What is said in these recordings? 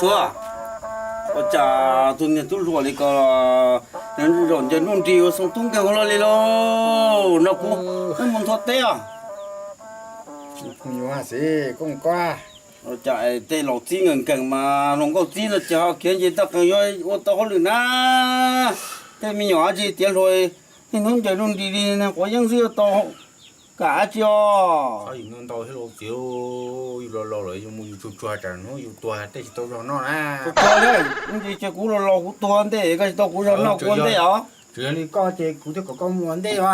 Tuag, ua cas tus niag tub hluas li ko zaum ncaws nuj nris ua xoo tub nkeeg ua luaj li lauj? No kuv, wb mus nthuav teb os. Ua cas tej laus txib nkees nkees mas hluas nkauj txib no ces ho khiav nce toj qees yuav ua tau hauj lwm na. Tej me nyuam dab tsi tiav hluas, niaj hnub ncaws nuj nris li quav yeeb xwb yuav tau kam dab tsi os. Ntau thiab lauj txiv, yus laus laus lawm yus mus yus tsuag tsuag tsam hnub yus tuag tej tsis tau zog noj na. Tsuag tsuag li, ntsis ces kuv laus laus kuv tuag ntej koj tsis tau kuv zog noj kua ntej os. Tsuas yog li koj ces kuv thiaj kom koj mus ua ntej os.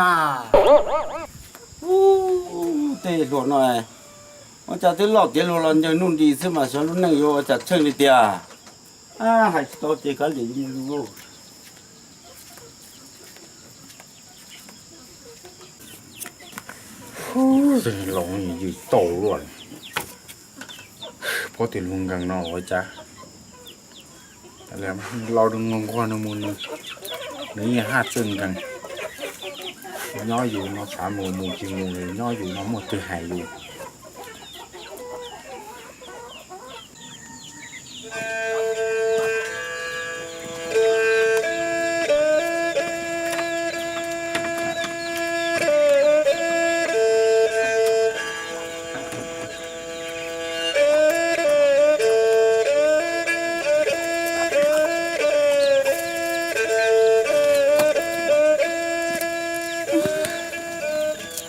Tej hluas no, ua cas twb loj tiav hluas los ncaws nuj nris xwb mas xyov lub neej yuav ua cas tsheej li tiag. Hais tsis tau ces kav liam yus mus yus. Laus yws tau luaj, paub tias luag nkees no ua cas. Los nquag nquag nws mus, nws yeej haj txawj nkees. Nyob yus no xav mus mus tsis mus, nyob yus no muaj twg hais yus.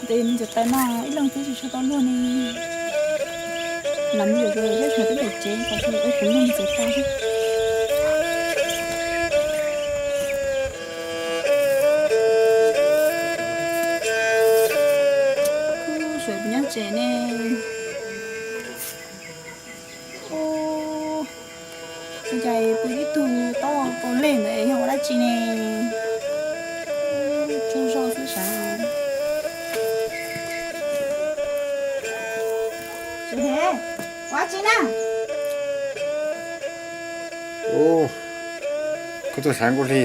Ces nws txawm taw no ib leeg twb tsis tshua tau luag ne. Lam yus yog sawv daws twb pem tsev kom sawv daws ua kuv luag txawv tau. Kuv sawv nyob tsev ne. Ua cas pw ib tug taub hau lej ntawd yog ua dab tsi ne? Tsaug zog xwb sav. Suav Hev, ua dab tsi na? Koj tuaj xav Nkauj Hli.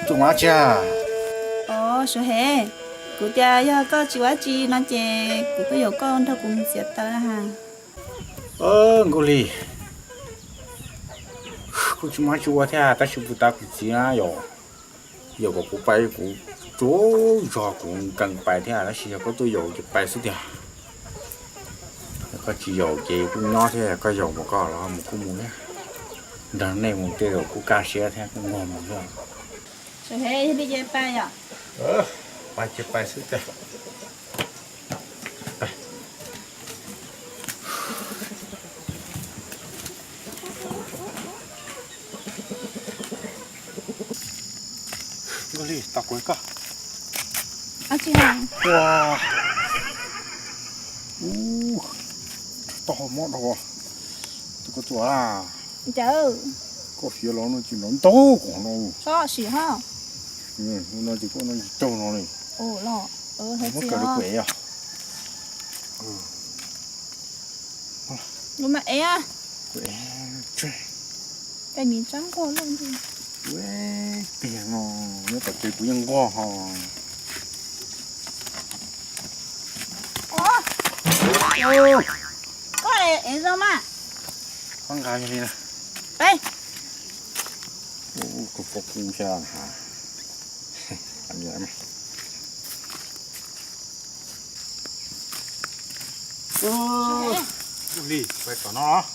Tuaj ua dab tsi? Os, Suav Hev, kuv tias yog koj tsis ua dab tsi no ces kuv tuaj yaum koj nrog kuv mus txiav taws na. Nkauj Hli, kuv tsis muaj dab tsi ua thiab tab sis puag ta kuv txiv na yom, yog kom kuv pais kuv tsaug zog kuv nkees pais thiab tab sis yog koj tuaj yaum ces pais xwb tiag. Yog koj tsis yaum ces kuj nyob thiab, yog koj yaum mas koj los mus kuj mus thiab. Nrog nej mus tej zaum kuj kaj siab thiab kuj nquag mus thiab. Suav Hev, yog li ces pais yom. Pais ces pais xwb tiag. Nkauj Hli, tos kuv koj. Ua, ub, tau mob dhau. Tus koj tuaj a. Koj fiav los no tsis nrov ntau kuv no. Tsob sim ho. No ces koj no tsis raug no li. Muab kaw rau kuv ev os. Kuv mas ev. Kuv ev. Ua pliag no nyob tom tsev kuv yeej nquag ho. Koj ev zoo mas. Koj nqa li na. Koj pob kub xyab ha. Li, pais tom no los?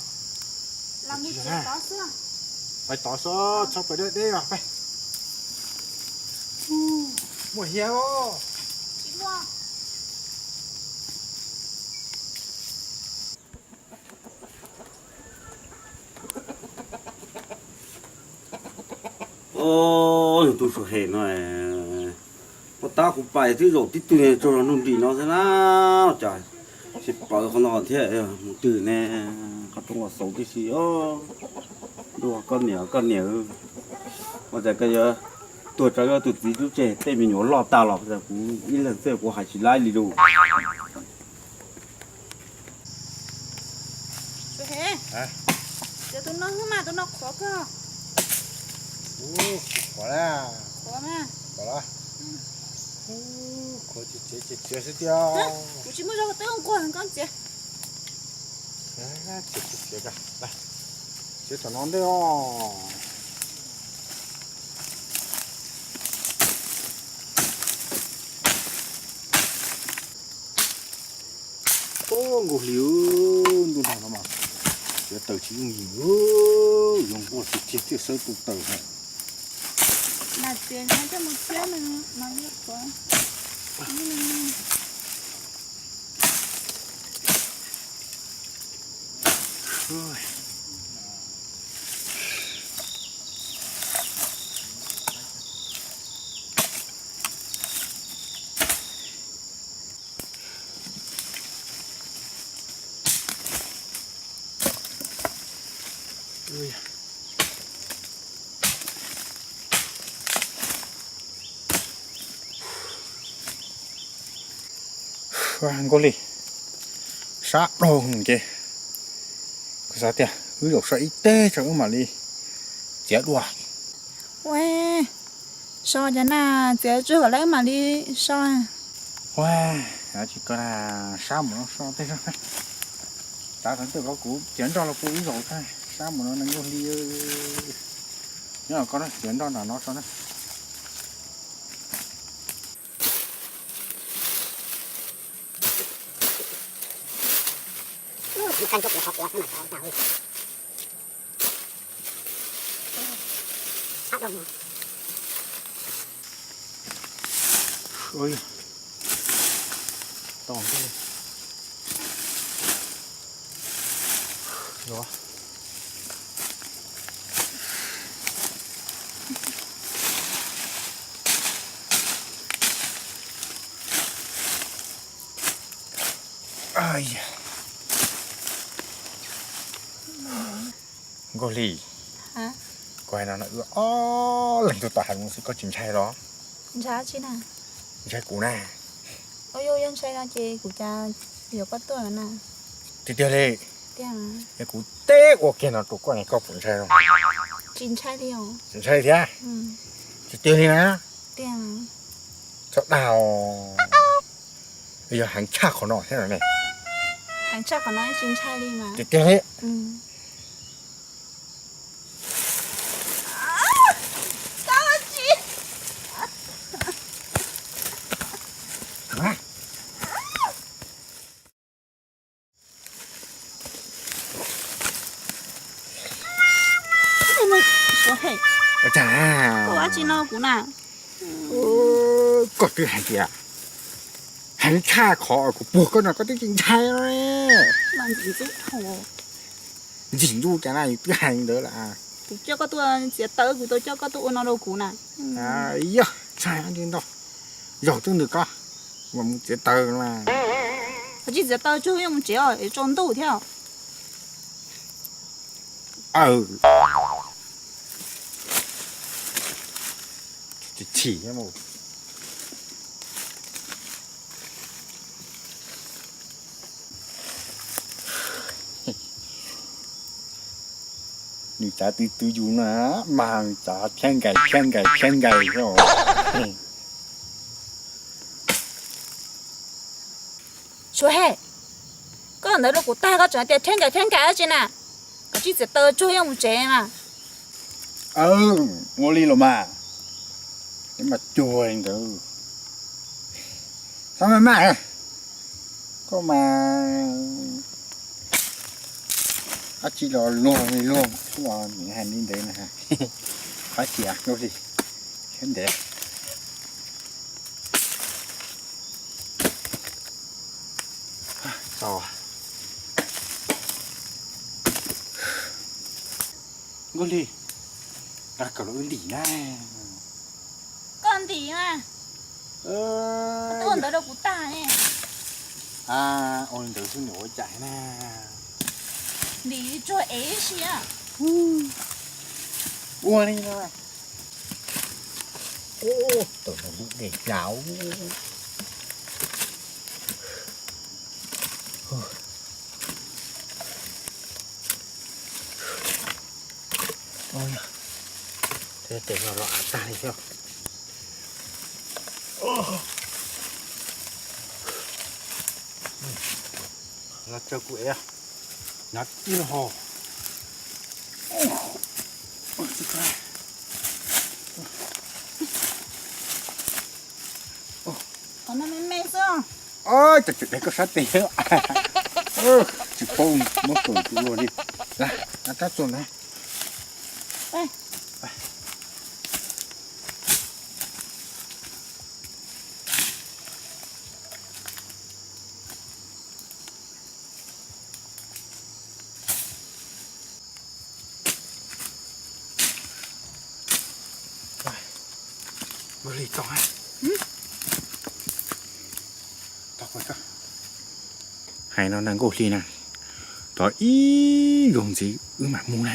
Pais tod xwb, txhob pais deb deb os, pais. Muaj hiav os. Yog tus Suav Hev no, puag ta kuv pais twb zaum tib tug tsaug zog nuj nris no xwb na, cas tsis pawv qhov no thiab, mus twg ne, qhov rooj los xauv tib si. Ntuj, koj niam, koj niam, ua cas koj yuav tuag tso koj tus txiv tub tseg, tej me nyuam loj tag los kuv ib leeg xwb kuv hais tsis laib li lus. Tus no mas, tus no qhuav kawg. Qhuav, qhuav. Ub, khuav txiav txiav txiav xwb tiag. Kuv tsis muaj zog twb nquag koj txiav. Txiav txiav txiav, txiav thaum no ntej os. Ub, nkaus hli ntuj nag no mas txiav taws tsis yooj yim, yuav nquag tiag tiag thiaj sawv tus taws hos. Nkaus li sab dhau ces kuv xav tias wb zaum so ib teg tso wb mam li txiav dua. Ua, so cov na, txiav tsuag kom lawv mam li so. Ua, tsis ko na, sab mus no so tej zog. Tav thaum twg ko kuv txiav nroj los kuv ib zaug tag, sab mus no nws nkaus hli. Nyob ko na, txiav nroj nram no so na. Nkaus hli, kuv hais no wb ob leeg tuaj tom hav zoov xwb koj tsis ntshai los? Ntshai tsi na? Ntshai kuv na. Yog ntshai no ces kuv cas yuav koj tuaj na. Tiag tiag li? Yog kuv teb ua kiag no rau koj ne koj puas ntshai los? Tsis ntshai li os. Tsis ntshai thiab? Tiag tiag li na? Txhob dag os. Yog heev tshaj qhov no thiab no ne. Heev tshaj qhov no tsis ntshai li mas. Tiag tiag li? Ua cas? Koj ua dab tsi no kuv na? Koj twb hais tias heev tshaj qhov kuv puag koj no koj twb tsis ntshai. Ntxim ntxub cas na yus twb hais ntawd lawm. Kuv coj koj tuaj txiav taws kuv tau coj koj tuaj ua no rau kuv na. Yog tshaj ntau zaug twb ntws koj mas mus txiav taws mas. Koj tsis txiav taws tsuag yuav mus tsev os, tsaus ntuj thiab. Chim chim. Nws txav twv twv yus na, mas txav thiab nkais thiab nkais thiab nkais. Suav he, koj ntawd rau kuv tag koj tseem tias thiab nkais thiab nkais dab tsi na? Koj tsis txiav taws tsuag yuav mus tsev mas. Ua li los mas, es mas cuag li ntawd. Xav maj maj, koj mas dab tsi los luag li luag xwb los nws hais li ntawd na. Qhov tias Nkauj Hli, thiab ntev. Nkauj Hli, nqa kom lawv wb ntim na. Koj ntim na. Tuaj ntawd rau kuv tag ne. Ua li ntawd xwb nws ua cas na. Ntim tsuag ev si. Ua li no. Tau no lub dej yau. Tes no los av tag li thiab. Los tsawg kuv ev, hnav ib lub hau. Qhov no me me xwb. Cov tseem dev koj sab tes, tsis paub muab kaw tus luag li. Los, rab txuas na. Ua li tau, hais no na Nkauj Hli na, tod ib zaug ntxiv wb mam mus na.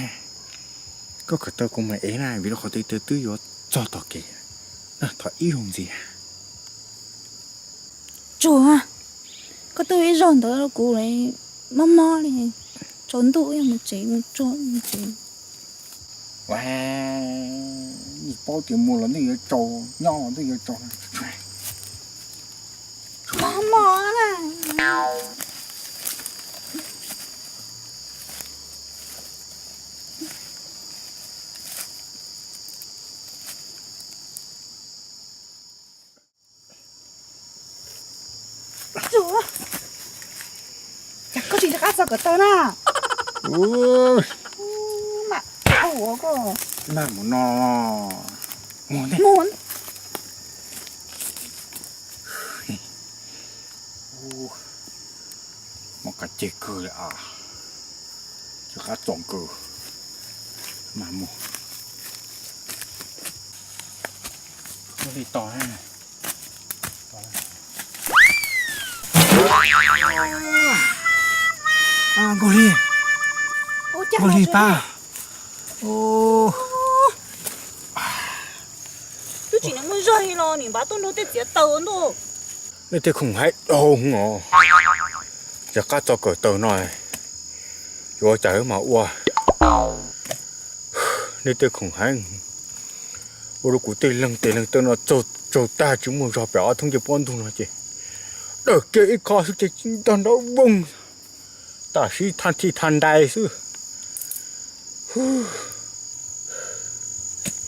Koj kom tau kuv mam ev na, vim rau qhov tias twb yuav txog tom kev na, thov ib zaug ntxiv. Tsuag, koj twb ib zaug ntawd kuv mob mob li, tsaus ntuj yog mus tsev mus tsuag mus tsev. Ua, yeej paub tias mus los yeej yuav tsaus, nyob los yeej yuav tsaus. Mob mob na. Cas koj tsis rov qab txog kawm taw na? Mam ua koj. Nag mus no, mus ntej. Mob qab ceg kawg li as, rov qab txog kawg, mam mus. Li tos. Nkauj Hli, Nkauj Hli pab. Twb tsis muaj zog li los nim npaj tuaj nrog tej txiav taws ntuj. Nej tej khoom haib dhau os, rov qab txog kawm taw no, yuav ua cas wb mam ua. Nej tej khoom haib ua rau kuv tej leeg tes leeg taw no tsaug tag tsis muaj zog pem ob thoob ncej pob ntug no ces dawm kiag ib qho xwb ces ntog nrov voog, tam sim thaj thij thaj ntais xwb.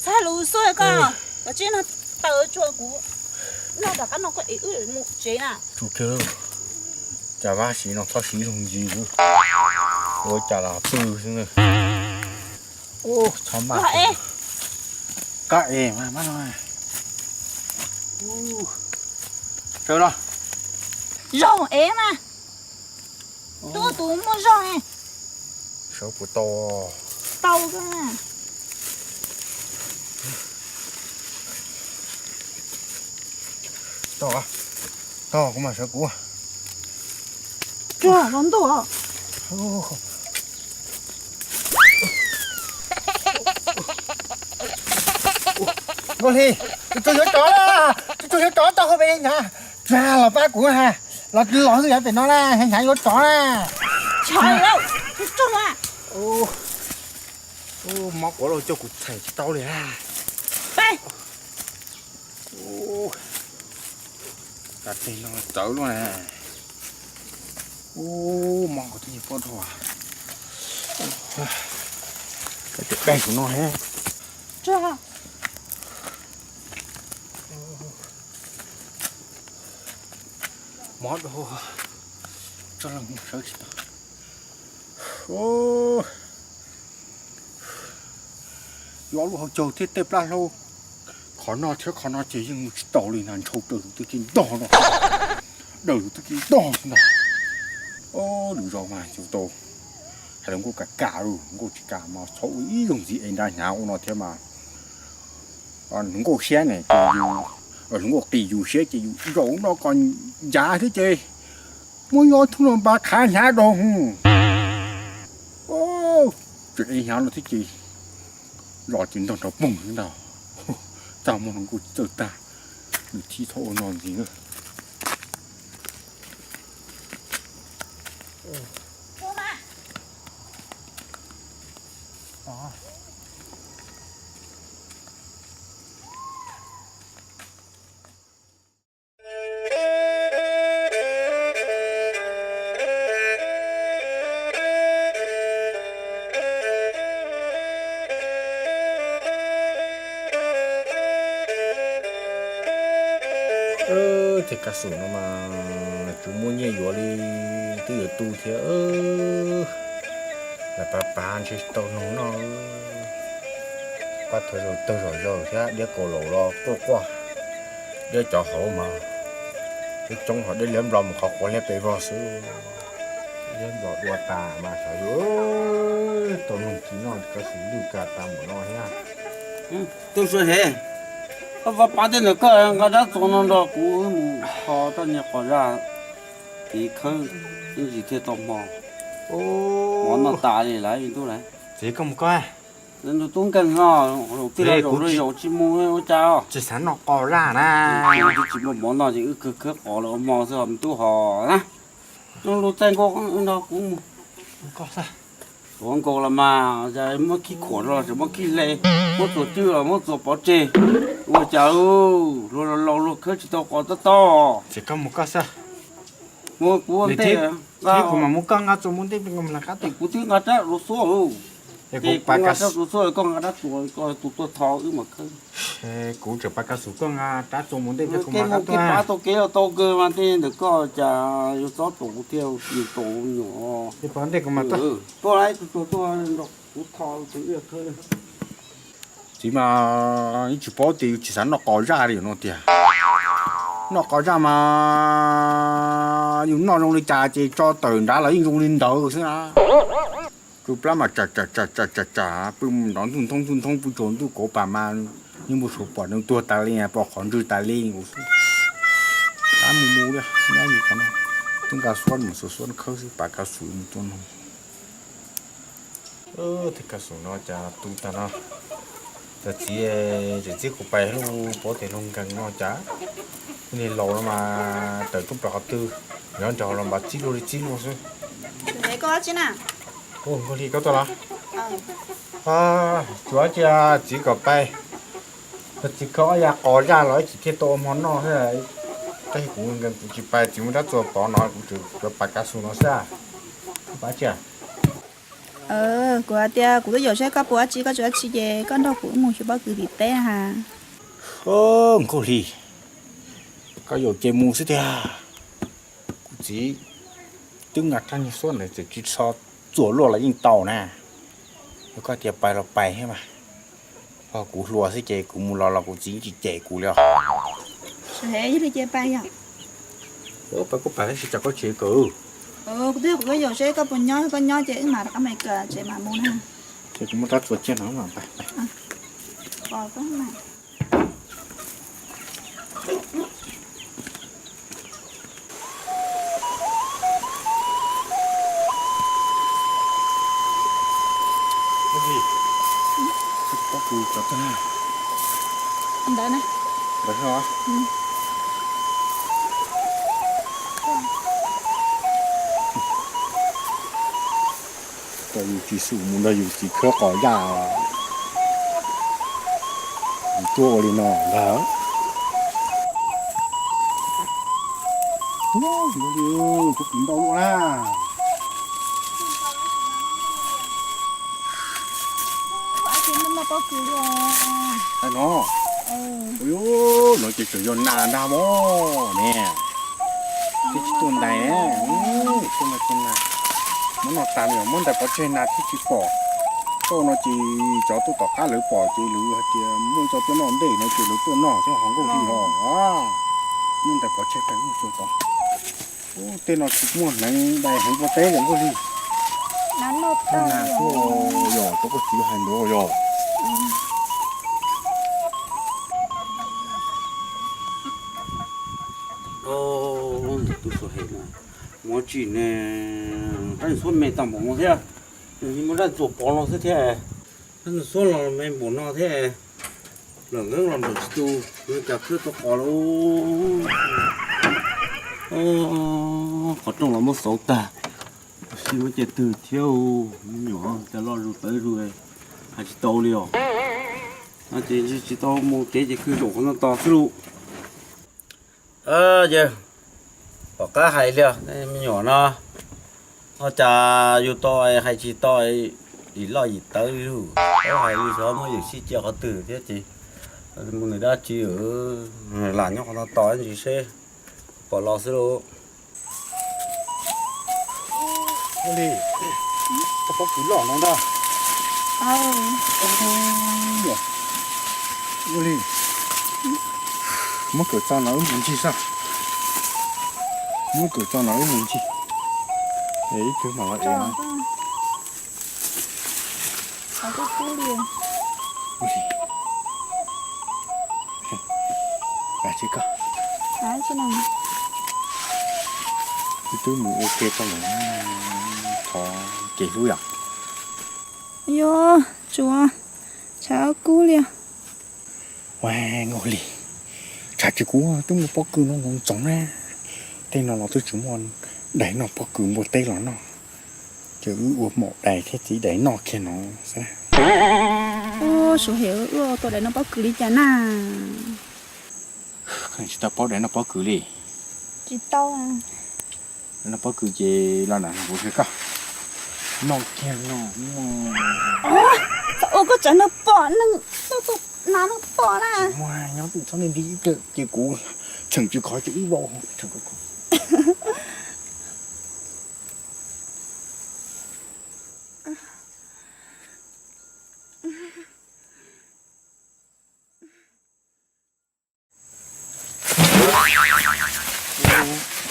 Txhaj lus xwb koj, koj tsis noj taws tsuag kuv noj tom qab no koj ev wb mus tsev na. Tsuag kiag, cas vab siv no txhob siv zoo ntsis xwb, ua cas los pw xwb. Txhob maj, kab es mas mab no. Sawv los. Zaum ev mas. Tub tus muaj zog ne. Sawv puas tau? Tau koj. Tau, tau, kuv mam sawv kuv. Tsuag los ntuj. Nkauj Hli, tus tsuag yuav tsov, tus tsuag yuav tsov tau hauv pes hnyav, tsuag los pab kuv ha, los los xwb yav pem no na, hnyav yuav tsov na. Mob quav lauj, coj kuv txhais tsis tau li. Ua, teg no txawv luaj na. Ua, mob kuv twb yog pob dhau. Tes dai kuv no he. Mob dhau, tso los sawv tsis tau. Yuav lub hauv caug thiab tej plab hlaub, qhov no thiab qhov no ces yeej mus tsis tau li na, ntshaus daws tus twb ci ntog no, daws tus twb ci ntog xwb ntag. Lwm zaus mas yuav tau hais los Nkauj kam kam, Nkauj tsis kam mas txhob ua ib zaug ntxiv es nra hnyav ua no thiab mas. Hluas nkauj siab ne ces yus, hluas nkauj qis yus siab ces yus zaum no kom ncav thiab ces muab nyob thub no npas qhav hnyav rau. Tseem ev hnyav no thiab ces los ces ntog nrov poog xwb ntag. Txaj muag hluas nkauj txawj tag, nws thib txhob ua no ntxiv na. Tej kav xum no mas tsis muaj nyiaj yuav li, twb yuav tu thiab. Lam pav pav ntshe tsis tau noog noj. Pab thawj zaug tawg zom zaws thiab, diab kaus laum los quaj quaj. Diab cov hauv mas coob coob, ho diab liab nplo mus qhov quav liab pes vog xwb. Liab nplo dua tas mas xyov yuav tau noog tsis noj, kav xum lwj kawg tas npaum no thiab. Tub Suav Hev, koj pab pab tej ntawm koj nqa rab txuas no nrog kuv wb mus kho roj niag qos zaj, tiv khawb ib ntsis thiaj tau hmo. Mov noj tas li lawm tub lawm. Txiv, koj mus koj. Nws tub nkeeg no, zaum twg los zaum, zaum tsis mus ua cas. Tsis xav noj qos zaj na. Tsis muaj mov noj ces wb khawb qos los ua hmo xwb os me tub hos na. Zoo lus txais nkaus nrog kuv mus. Tuav nkaus los mas, muab khib khuam los tseem muab khib hle, muab txuas cwj los muab txuas pov tseg. Ua cas luag laus luag khawb tsis tau qos tob tob. Txiv, koj mus koj xwb. Kuv ua ntej, kuv mam muab koj nqa txuas mus ntej, kuv twb nqa rab txuas xuab. Ces kuv nqa rab txuas xuab, koj nqa rab txuas, koj tus tuaj tho wb mam khawb. Kuv tseem pav kav xum, koj nqa rab txuas mus ntej thiab, kuv mam rab tuaj. Pab tau kev los tau kawg mas tej ntawm koj cas yuav txob tua kuv thiab, yus tua nyuam. Ces pab ntej kuv mam tuaj. Tuaj, tus tuaj tuaj nrog kuv tho tus wb khawb. Txiv mas yeej tsis paub tias yus tsis xav noj qos zaj li no tiag. Noj qos zaj mas yus noj zoo li cas ces tso tawm nrad los yeej zoo li ntawd xwb na. Tsuj plab mas tsam tsam tsam tsam tsam tsam, pw nrov ntxuj nthoob ntxuj nthoob, pw tsaus ntuj kauv pam mas yeej npau suav pom nws tuag tas li, pom qhov ntswg tas li nkaus xwb. Tab mus mus li, nyob yus qhov no, twb nqa xuab mus xuab xuab khawb xwb, pav kav xum mus tuaj no. Tej kav xum no cas tu tag no. Txiv, txiv, txiv kuv pais lub pob tes lub nkeeg no cas niag laus no mas tawm tuaj plaws qhov twg, nyob nrog los npaj txib luaj li txib luaj xwb. Nkauj Hli, koj tuaj los? Tsuav cia txiv kom pais, txiv khaws ob yav qos zaj los ib chim thiaj tau ua hmo noj xwb. Tab sis kuv nkeeg kuv tsis pais, txiv muab rab txuas pov no kuv tsuas pav kav xum no xwb. Pav tsi? Kuv hais tias kuv tuaj yaum saib koj puas dab tsi, koj tsis dab tsi ces koj nrog kuv mus xyuas pob kws tim teb ha. Nkauj Hli, koj yaum ces mus xwb tiag. Kuv txiv twb nqa rab niag xuab ntawd txawm tsis txho txuas luaj los yeej tau na. Yog koj tias pais los pais thiab mas, ho kuv hluas xwb ces kuv mus los los kuv txiv tsis cem kuv li os. Yog li ces pais yom. Pais kuj pais tab sis cas koj tsis kawm. Kuv twb kuv yuav yaum seb koj puas nyob, koj nyob ces wb mam rov qab mus kawm tsev mam mus na. Ces kuv muab rab txuas cia no mas pais. Ntawd na. Ntawd hov. Tau yus tsis xum mus nrog yus txiv khawb qos zaj, yus tuaj ua li no ntag. Ua li, pob kws ntau luaj na. Hais no, no ces tseem yog nas ntag mog ne. Twb tsis tuaj ntais, tuaj no ces nas. Muab noj tas, muab ntais pov tseg nas thiaj tsis pom. Tau no ces cov tuaj tom qab lawv pom ces lawv hais tias muaj ib co tuaj noj ntej no ces lawv tuaj noj thiab ho nkauj li hos. Muab ntais pov tseg pem mus tsuas tod. Ub, tej no tsis muaj hneev dai heev ua teb yom nkauj li. Nas tuaj yog cov koj txiv hais ntawd yog. Tub Suav Hev, muab tsis ne, rab xuab me tag npaum no thiab, muab rab txuas pov no xwb thiab, rab xuab los me npaum no thiab, lawm nkeeb los nraum tsis tu, cas khwb tau qos lawm. Qhov rooj los muab xauv tag, tab sis muab cia twg thiab, me nyuam cas loj zus tawv zus, hais tsis tau li os. Ces tsis tau mus kev ces khwv zaum qhov no tos xwb lauj. Yawg, pom qab hais li me nyuam no, ua cas yus tau hais tsis tau, yim loj yim tawv li lauj. Pab hais li xyov muab yawm sij cia qhov twg thiab ces Mus nws dab tsi, lam nyob qhov no tos ntsis seb pom los xwb lauj. Ua li, koj pob kws loj no ntag. Ua li, muab kawm txog no wb mus ncig xwb. Muab kawm txog no wb mus ncig. Ib pliag mam los ev no. Twb mus ua ke tau lawm, thov kev hlub yom. Yog, tsuav tshav kub li. Ua, Nkauj Hli, tshav tsis kub, twb muaj pob kws no ntxoov ntxoov na. Tej no los twb tsis muaj dais noj pob kws npua teb los noj, ces wb ua maum dais thiab txiv dais noj kiag no xwb. Suav hem wb ua tau dais noj pob kws li cas na? Tsis tau paub dais noj pob kws li. Tsis tau. Dais noj pob kws ces los nram kuv qhia koj noj kiag no. Txhob ua koj tsam neeg pom, neeg tuaj tus nas neeg pom na. Muaj nyob tsis txhob nti nti ces kuv tseem tsis khov ces wb vau tseem khov.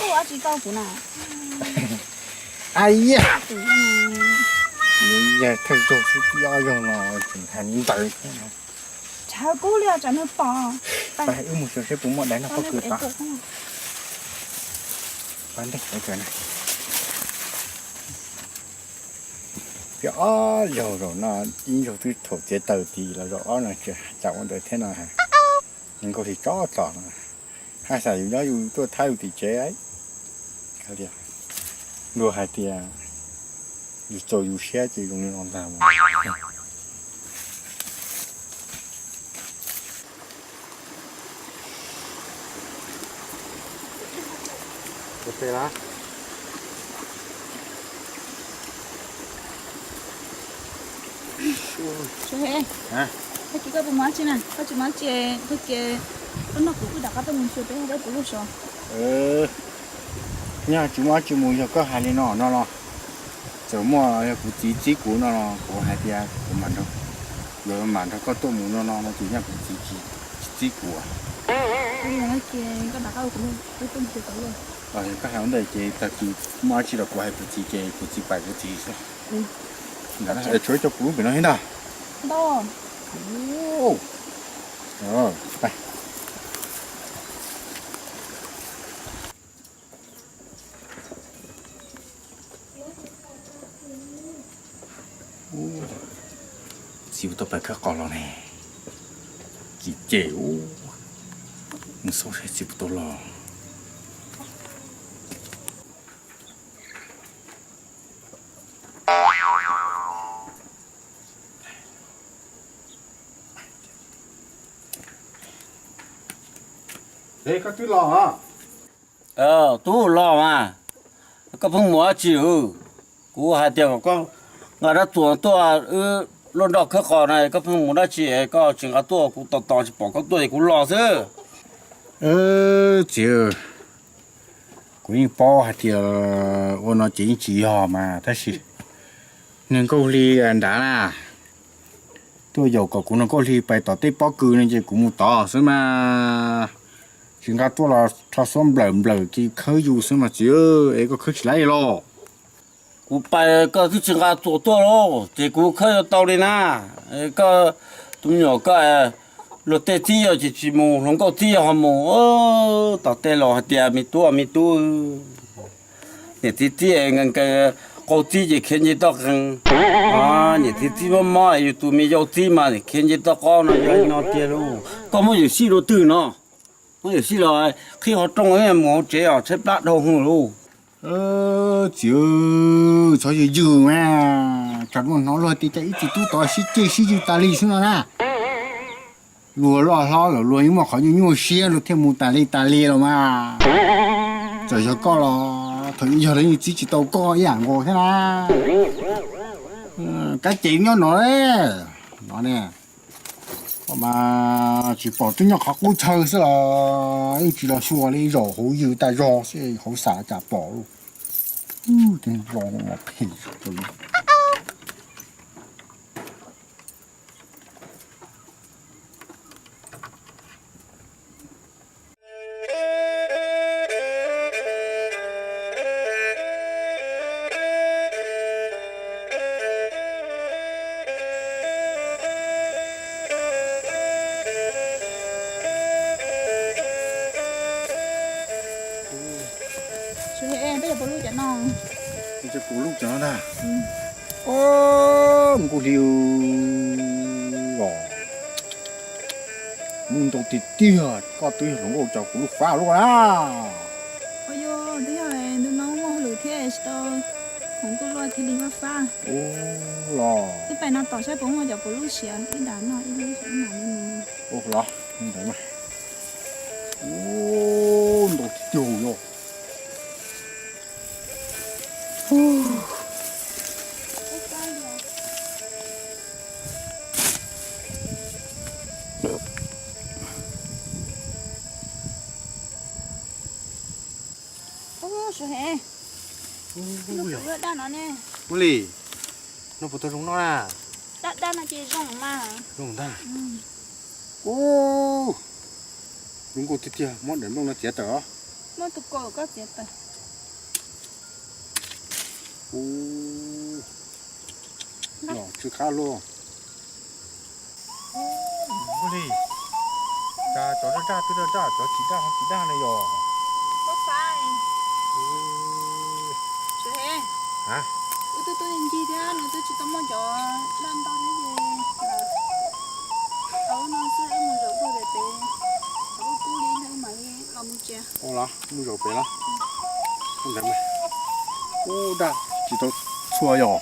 Ua dab tsi tau kuv na? Ai ya, yog thawj zaug xwb, ob zaug no tseem hais li ntawd. Tshav kub li tsam neeg pom. Wb mus xyuas seb puas muaj dais noj pob kws tod. Pab ntej na. Peb ob zaug zaum no, ib zaug twb thaum txiav taws tid los zaum ob no tseem cas ua ntawd thiab no. Nkauj Hli tsob txom no, haj xav yus nyob yus tuaj thab yus tim tsev. Luag hais tias yus txaus yus siab ces zoo li no ntag. Koj tsis mus dab tsi na, koj tsis mus dab tsi, tag kis koj nrog kuv wb rov qab tuaj mus xyuas peb peb puas luaj sov. Nyaj tsis muaj dab tsi mus, yog koj hais li no no los, txawm muaj yog kuv txiv txib kuv no los kuv hais tias kuv mam nrog, yuav mam nrog koj tuaj mus no no no ces nyaj kuv txiv tsis txib kuv. Yog koj hais ua ntej ces tag kis muaj dab tsi los kuv hais kuv txiv ces kuv txiv pais kuv txiv xwb. Ntawd es tshuav ib co puv lub pem no thiab ntag. Txiv puas tau pais khawb qos los ne? Kim cem ub, mus xauj seb txiv puas tau los. Koj twb los? Twb los mas. Koj pheej mus dab tsi? Kuv hais tias kom koj nqa rab txuas tuaj wb luaj nroj khawb qos na, koj pheej mus dab tsi es koj tsis nqa tuaj? Kuv tos tos tsis pom koj tuaj es kuv los xwb. Txiv, kuv yeej paub hais tias ua no ces yeej tsis yog mas tab sis niag Nkauj Hli nrad na tuaj yaum kom kuv nrog Nkauj Hli pais tom tej pob kws no ces kuv mus tod xwb mas. Tsis nqa tuaj los rho xuab nplawm nplawm ces khawb yus xwb mas txiv, es koj khawb tsis laib los? Kuv pais koj twb tsis nqa txuas tuaj los ces kuv khawb yuav tau li na. Koj tus me nyuam koj, luag tej txib yog ces tsis mus, hluas nkauj txib yog ho mus. Tom tej laus hais tias me tub me tub, niam txiv txib nkees nkees, qau txib ces khiav nce toj qees. Niam txiv txib mob mob, yus tus me yau txib mas khiav nce toj qob no yog no tiag lauj. Koj muab yawm sij rau twg no? Muab yawm sij los qhib qhov rooj mus hauv tsev os, tshaib plab dhau hwv lauj. Txiv, txhob ywj ywj mas, tsam luag hnov luag tias cas ib txiv tub tod sib ceg sib ywj tas li xwb no na. Luag loj hlob lawm luag yeej muaj qhov nyuaj nyuaj siab luag thiaj mus tas li tas li los mas. Txawm yog koj los thaum ub yog lawv yeej txib tsis tau koj ib yam nkaus thiab na. Kab ces nyob no, no ne. Mas tsis pom twb nyob qhov qub chaw xwb los yeej tsis los xyuas li, zaum hauv ywg tas zog xwb hauv xav cas pom lauj. Tej zoo mas phem rau li. Peb puas lub cov no? Peb puas lub cov no na? Nkauj Hli os, ntau tiag tiag, koj twb yog hluas nkauj cov kuv lub fab luaj na. Ua yog twb yog ntu no muaj hauj lwm thiab tsis tau hluas nkauj luaj thiaj li fab fab. Ua los wb pais no tom saib puas muaj cov puas lub siav ib dam no ib lub siav ib dam no. Ua los ntawd mas. Ua ntau tiag tiag yog. Ub, Suav Hev, nug kuv dab no ne. Ua li, no puas tau zoo noj na? Dab, dab no ces zoo mas. Zoo ntag. Ub, zoo nkauj tiag tiag, muab daim nplooj no txiav tawm os. Muab tus kaus koj txiav tawm. Ub, los tsw qab luaj. Ua li, cas cov daj daj twb daj daj, cov tsis daj ho tsis daj na yog. Suav Hev, wb twb tuaj ncig thiab nws twb tsis tau muaj cov daj ntau thiab ces tau no xwb, wb mus zaum puag pem pem, thaum kub kub li wb mam li los mus tsev. Ua los mus zaum pem los. Ub, daj tsis tau txhua yog.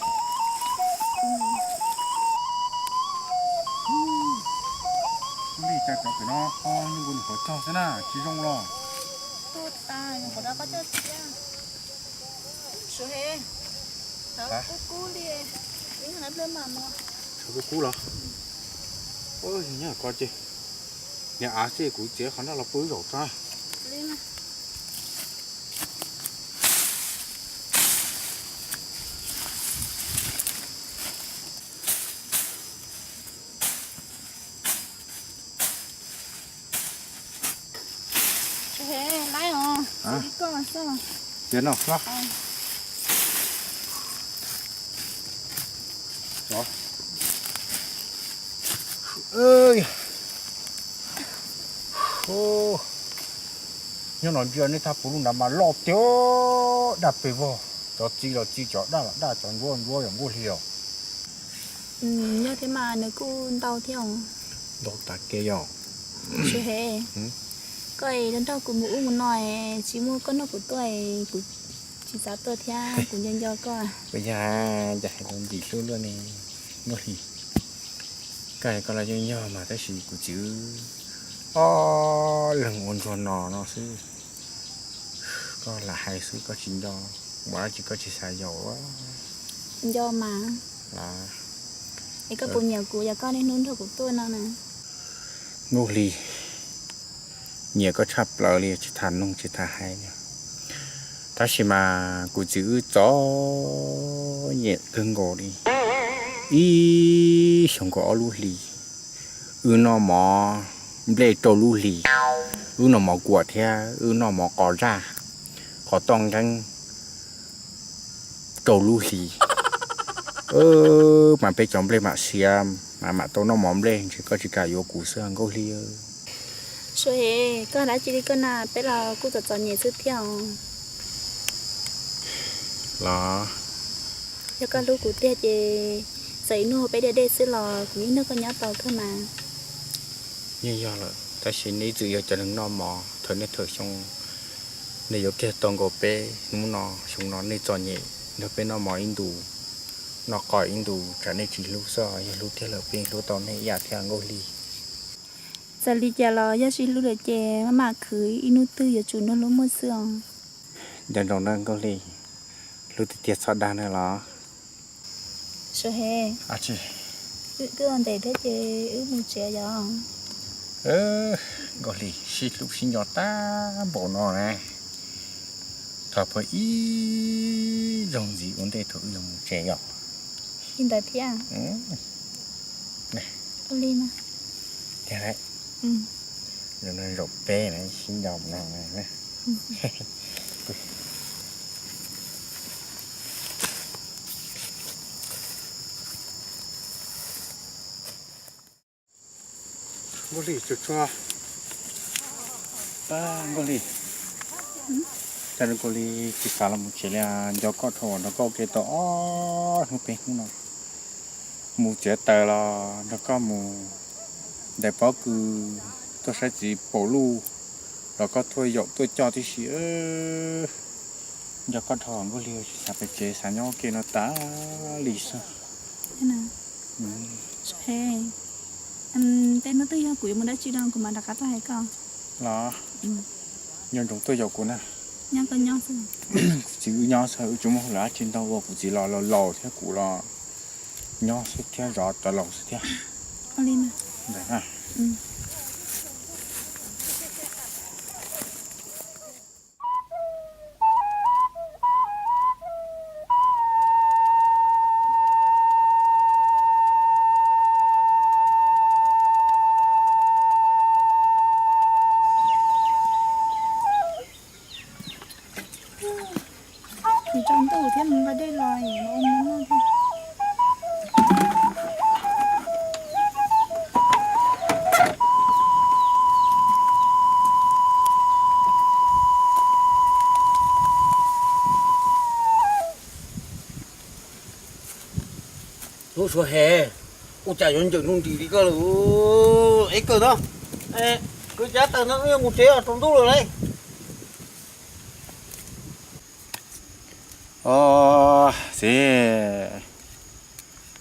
Ub li, cas cov pem no ho nyuj nkaus nws qhov cog xwb na, tsis zoo los. Suav Hev, thaum kub kub li, wb hais pliag mam mus. Thaum kub kub los? Nyob ko ces niag av xwb, kuv txiav qhov no los pw zaum tso. Suav Hev, laib os, xav li koj xwb. Tias no xwb. Nyob no ntsia nej thaj puv lub nrad mas loj tiag, daj pes vog, cov txi los txi, cov daj los daj, cov ntsuab ntsuab yom Nkauj Hli os. Nyob thiab mas nws kuj ntau thiab os. Ntau tas kev yom. Suav Hev, koj es nrog kuv mus ub mus no es tsis muaj koj nrog kuv tuaj es kuv tsis xav tuaj thiab, kuv nco nco koj. Puas yog, cas hais lus ntxim hlub luaj ne Nkauj Hli. Koj hais koj los yeej yog mas tab sis kuv txiv ob leeg ua ntsuag no no xwb. Koj lam hais xwb koj tsis nco, ua dab tsi koj tsis xav yaum. Nco mas. Es koj puas nyiam kuv yog koj niaj hnub nrog kuv tuaj no na? Nkauj Hli, nyiam koj tshaj plaws li, tsis tham noog tsis tham hais li. Tab sis mas kuv txiv wb txom nyem kawg nkaus li. Ib xyoos nkaus ob lub hlis, wb noj mov nplej rau lub hlis, wb noj mov kuam thiab wb noj mov qos zaj, qos toj nqeeb rau lub hlis. Mas peb cov nplej mam siav, mas mam tau noj mov nplej, ntshe koj tsis kam yuav kuv xwb Nkauj Hli. Suav Hev, koj dab tsi li koj na, peb los kuj txom txom nyem xwb thiab os. Los yog koj hlub kuv tiag ces txawm ib hnub peb deb deb xwb los kuv yeej nrog koj nyob tau kawg mas. Yeej yog lawm, tab sis nej ib txwm yog cov neeg noj mov thaum niaj thaum xyoo, nej yuav kiag tau nkaus peb hnub no xyoo no, nej txom nyem nrog peb noj mov ib ntus, noj qos ib ntus, tsam nej tsis hlub xwb os. Yog hlub tiag lawm peb yeej hlub tau nej ib yam thiab Nkauj Hli. Txawm li cas los yog tsis hlub lawm ces maj mam khwv, ib hnub twg yuav tsum nrog hlub muaj xwb os. Nco ntsoov nawb Nkauj Hli, hlub tiag tiag txhob dag nawb los. Suav Hev, Wb twb ua ntev thiab ces wb mus tsev yom. Nkauj Hli sib hlub sib nco tag npaum no na, thov pab ib zaug ntxiv ua ntej thaum wb yuav mus tsev yom. Li ntawd thiab. Ua li mas. Tiag lauj. Zaum peb na sib nco no. Nkauj Hli, Nkauj Hli, cas Nkauj Hli tsis xav los mus tsev li, nco koj dhau, nrog koj ua ke tau ob hnub peb hnub no. Mus txiav taws los nrog koj mus, ntais pob kws, tuaj saib txiv paum luj los koj tuaj yaum tuaj coj tib si. Nco koj dhau Nkauj Hli, tsis xav pem tsev, xav nyob ua ke no tas li xwb. Tej hnub twg yog kuv yuav mus dab tsi no kuv mam rov qab tuaj hais koj. Los, nco ntsoov tuaj yaum kuv na. Kuv txiv wb nyob xwb, wb tsis muaj hauj lwm dab tsi ntau ua, kuv txiv los laus laus thiab, kuv los nyob xwb thiab, zov cov laus xwb thiab. Ntawd na. Tsis tso ntuj thiab, mus nqa dej los ua mov noj thiab. Tub Suav Hem, ua cas yuav ncaws nruj nris li koj lawm? Ev kawm no, kwv cab taws no wb yuav mus tsev os, tsaus ntuj lawm lauj. Txiv,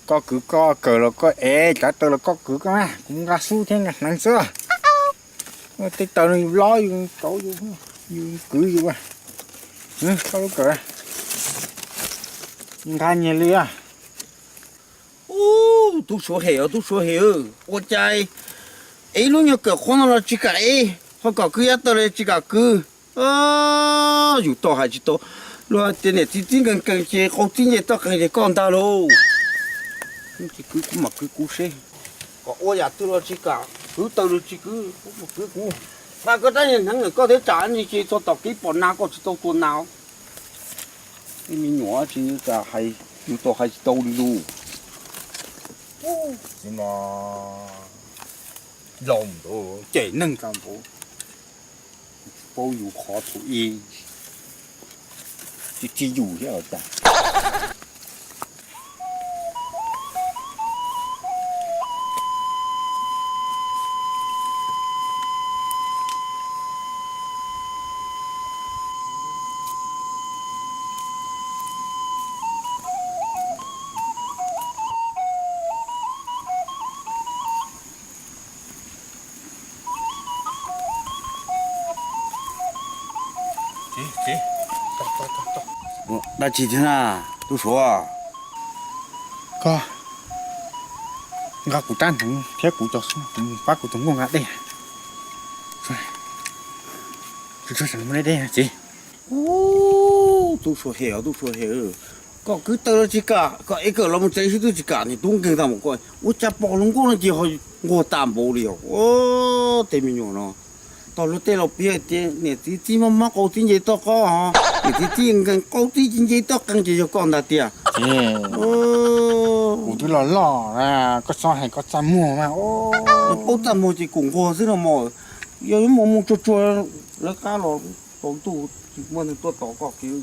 koj kwv koj kawm los koj ev, cab taws los koj kwv koj na, kuv nqa xub thiab nqa hneev xwb. Tej taws no yus lob yus kauv yus, yus kwv yus. Koj lub kawm nqa nyias li. Ub, Tub Suav Hem os, Tub Suav Hem, ua cas ev lub nyuag kawm qhuav no los tsis kam ev, ho kom kwv cab taws los tsis kam kwv. Yus tau hais tsis tau, luag tias niam txiv txib nkees nkees ces qau txib nce toj qees ces koj ntag lauj. Tsis kwv kuv mam kwv kuv seb. Kom ua yam twg los tsis kam, kwv taws los tsis kwv, kwv kuv. Nqa koj rab niag hneev ntawm koj thiab tsam ntsis ces txog tom kev pom nas koj tsis tau tua nas. Tej me nyuam tsis hais, yus tau hais tsis tau li lus. Txiv mas laus npaum, cem neeg tag npaum, tsis paub yus qhov thaum ub, tsis txib yus thiab los cas. Dab tsi thiab na, Tub Suav? Koj nqa kuv rab hneev thiab kuv cov xub, kuv mus pab kuv tus nkauj nqa dej. Txiv, Tub Suav Hem os, Tub Suav Hem, koj kwv taws los tsis kam, koj ev kawm los mus tsev xwb twb tsis kam, niag tub nkeeg tag mus koj ua cas pom hluas nkauj no ces ho nquag tag npaum li os. Tej me nyuam no, tau luag tej laus piav tias niam txiv txib mob mob qau txib nce toj qob, niam txiv txib nkees nkees qau txib nce toj qees ces yog koj ntag tiag. Kuv twb los loj, koj txhob hais koj txaj muag mas. Paub txaj muag ces kuv nquag xwb no mas, yog yuav mus mus tsuag tsuag lawv qab los tsaus ntuj tsis muaj neeg tuaj tos koj kiag.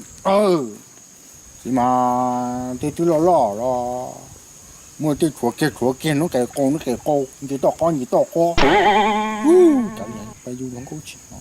Txiv mas tej twb loj loj los muaj tej tshuav kiag tshuav kiag, hnub qes qau hnub qes qau, nce toj qob nce toj qob. Cas li peb yug hluas nkauj tsis no.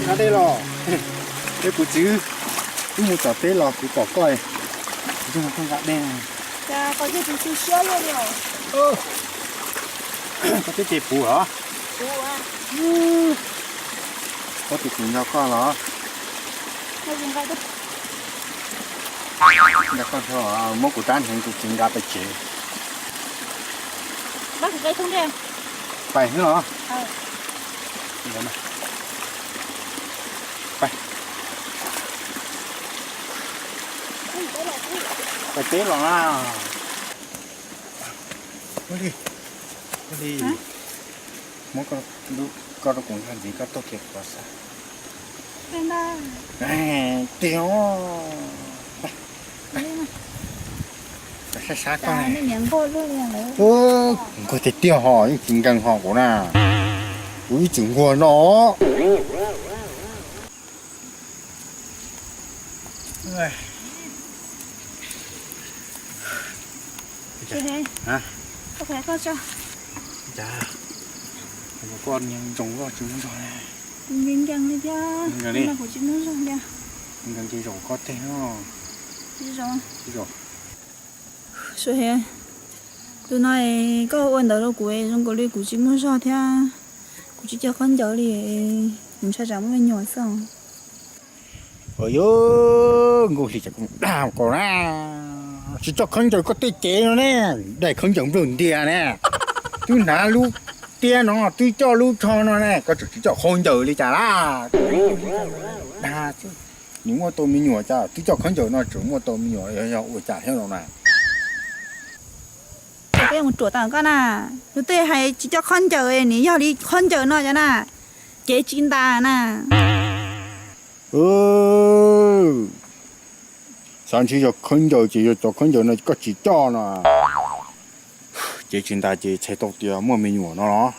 Nqa dej los, es kuv txiv, wb mus tom teb los kuv pom koj, kuv coj koj nqa dej. Cas koj tus xu siab luaj li os. Koj twb ces puv los? Puv. Koj tus kuv nco koj los? Nco koj, muab kuv rab hneev kuv txiv nqa pais tsev. Pais xwb los? Pais teb los na. Ua li, ua li, muab koj rau kuv nqa ntxiv koj tuaj kiag kuv xav. Tiag, sab sab koj. Nquag tiag tiag ho yeej tsis nkees ho kuv na. Kuv ib txwm nquag no. Koj niag ntsoov koj tsis muaj zog. Nkees li thiab, kuv tsis muaj zog li. Nkees ces zaum koj teg no. Tus no koj ua ntawd rau kuv zoo nkaus li kuv tsis muaj zog thiab, kuv tsis coj khaub ncaws li, kuv ntshai tsam muaj me nyuam xwb. Yog Nkauj Hli, dag koj na, tsis coj khaub ncaws koj tej cev no ne, daim khaub ncaws nplawg ntias ne, twb hnav lub tiab no, twb coj lub tsho no ne, koj tseem tsis coj khaub ncaws li cas laj? Dag xwb, nws muaj tau me nyuam cas twb coj khaub ncaws no tseem muaj tau me nyuam, yog ua cas thiab no na? Peb mus ruam tau koj na, tus twg hais tsis coj khaub ncaws, nws yog li khaub ncaws no cov na, cev tsis ntas na. Xav ntshe yog khaub ncaws ces yog cov khaub ncaws no koj tsis coj no. Cev tsis ntas ces txhais tau tias muaj me nyuam no los?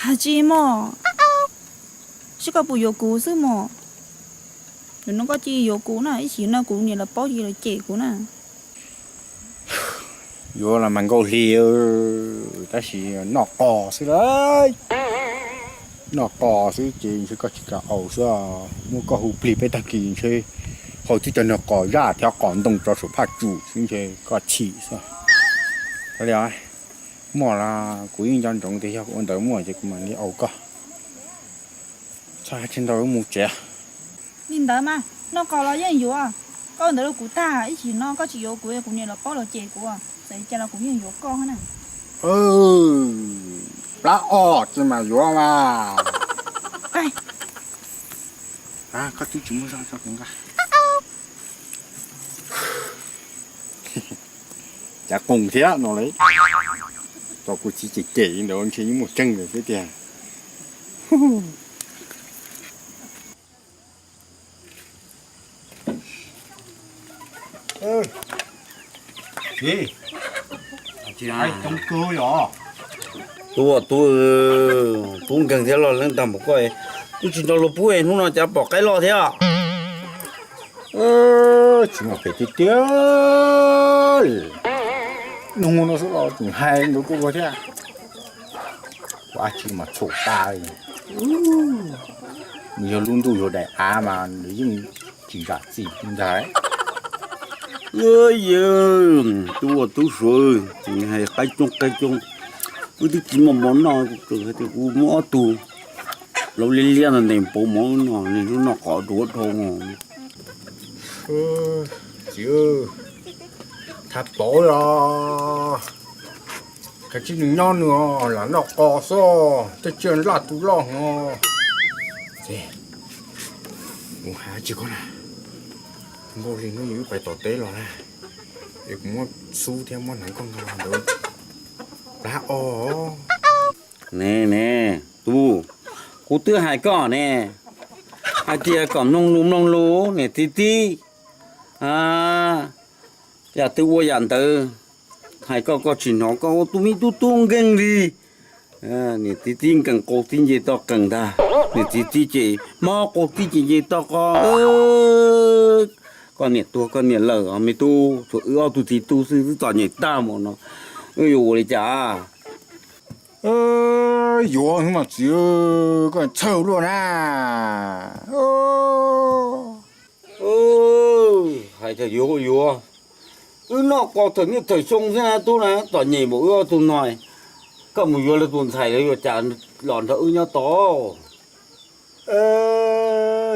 Has tsis mog, seb koj puas yuav kuv xwb mog. Nim no koj cia li yuav kuv na, ib chim no kuv niam lawv paub ces lawv cem kuv na. Yuav los mas Nkauj Hli, tab sis noj qos xwb lauj. Noj qos xwb ces ntshe koj tsis kam aus xwb, muab koj hu plig peb tag kis ntshe hau twb cov niag qos zaj thiab qos ntoo tso saum phaj tsum xwb ntshe koj chim xwb. Li, muaj los kuv yeej nco ntsoov tias yog ua ntawd muaj ces kuv mam li aus koj. Txhob hais tsis ntau, wb mus tsev. Li ntawd mas noj qos los yeej yuav, koj ua ntawd rau kuv tag, ib chim no koj tsis yuav kuv, kuv niam los paub los cem kuv, txawm li cas los kuv yeej yuav koj na. Plab os, tsis mas yuav mas. Koj twb tsis muaj zog tso kuv nqa. Cas qoos thiab no li. Tso kuv txiv cem cem ntawd ntshe yeej muaj tseeb lawm xwb tiag. Tub, tub, tub nkeeg thiab los leej tag npaum koj, twb tsis nrog luag pub, hnub no cas pom qaib loj thiab. Tsis muaj phem tiag tiag. Nug no xwb los tseem hais ntawd rau kuv thiab. Ua dab tsi mas txhaum tas li. Nws yog lub ntuj yog daim av mas nws yeej tsis zam txim li ntag. Yawg, tub ua tub suav, hais qaib coob qaib coob, wb twb tsis muaj mov noj, kuv hais tias kuv muab ob tug laus liab liab no ntes pauv mov noj, hnub no qos duav dhau. Txiv, thab pauv los, kav tsij nws nyob nws lam noj qos xwb, tej tsiaj laj tu loj hos. Kuv hais tsis koj na, Nkauj Hli hnub nws wb pais tom teb los na, es kuv muab xub thiab muab hneev koj nqa los ntawd plab os. Ne ne, tub, kuv twb hais koj ne, hais tias kom mloog lus mloog lus niam txiv txib. Yam twg ua yam ntawd, hais koj koj tsis hnov, koj ua tus me tub tub nkeeg li. Niam txiv txib nkees qau txib nce toj qees ntag, niam txiv txib ces mob qau txib ces nce toj qo. Koj niam tuag koj niam lawm me tub, tshuav wb ob tug txiv tub xwb twb txom nyem tag mus no, wb yuav ua li cas? Yuav xwb mas txiv, koj txhawj luaj na. Hais tias yuav yuav, wb noj qos thaum niaj thaum xyoo thiab na tub na, txom nyem npaum wb ob tug no, koj mus yuav lawv tus ntxhais lawv yuav cas los nrog wb nyob tau.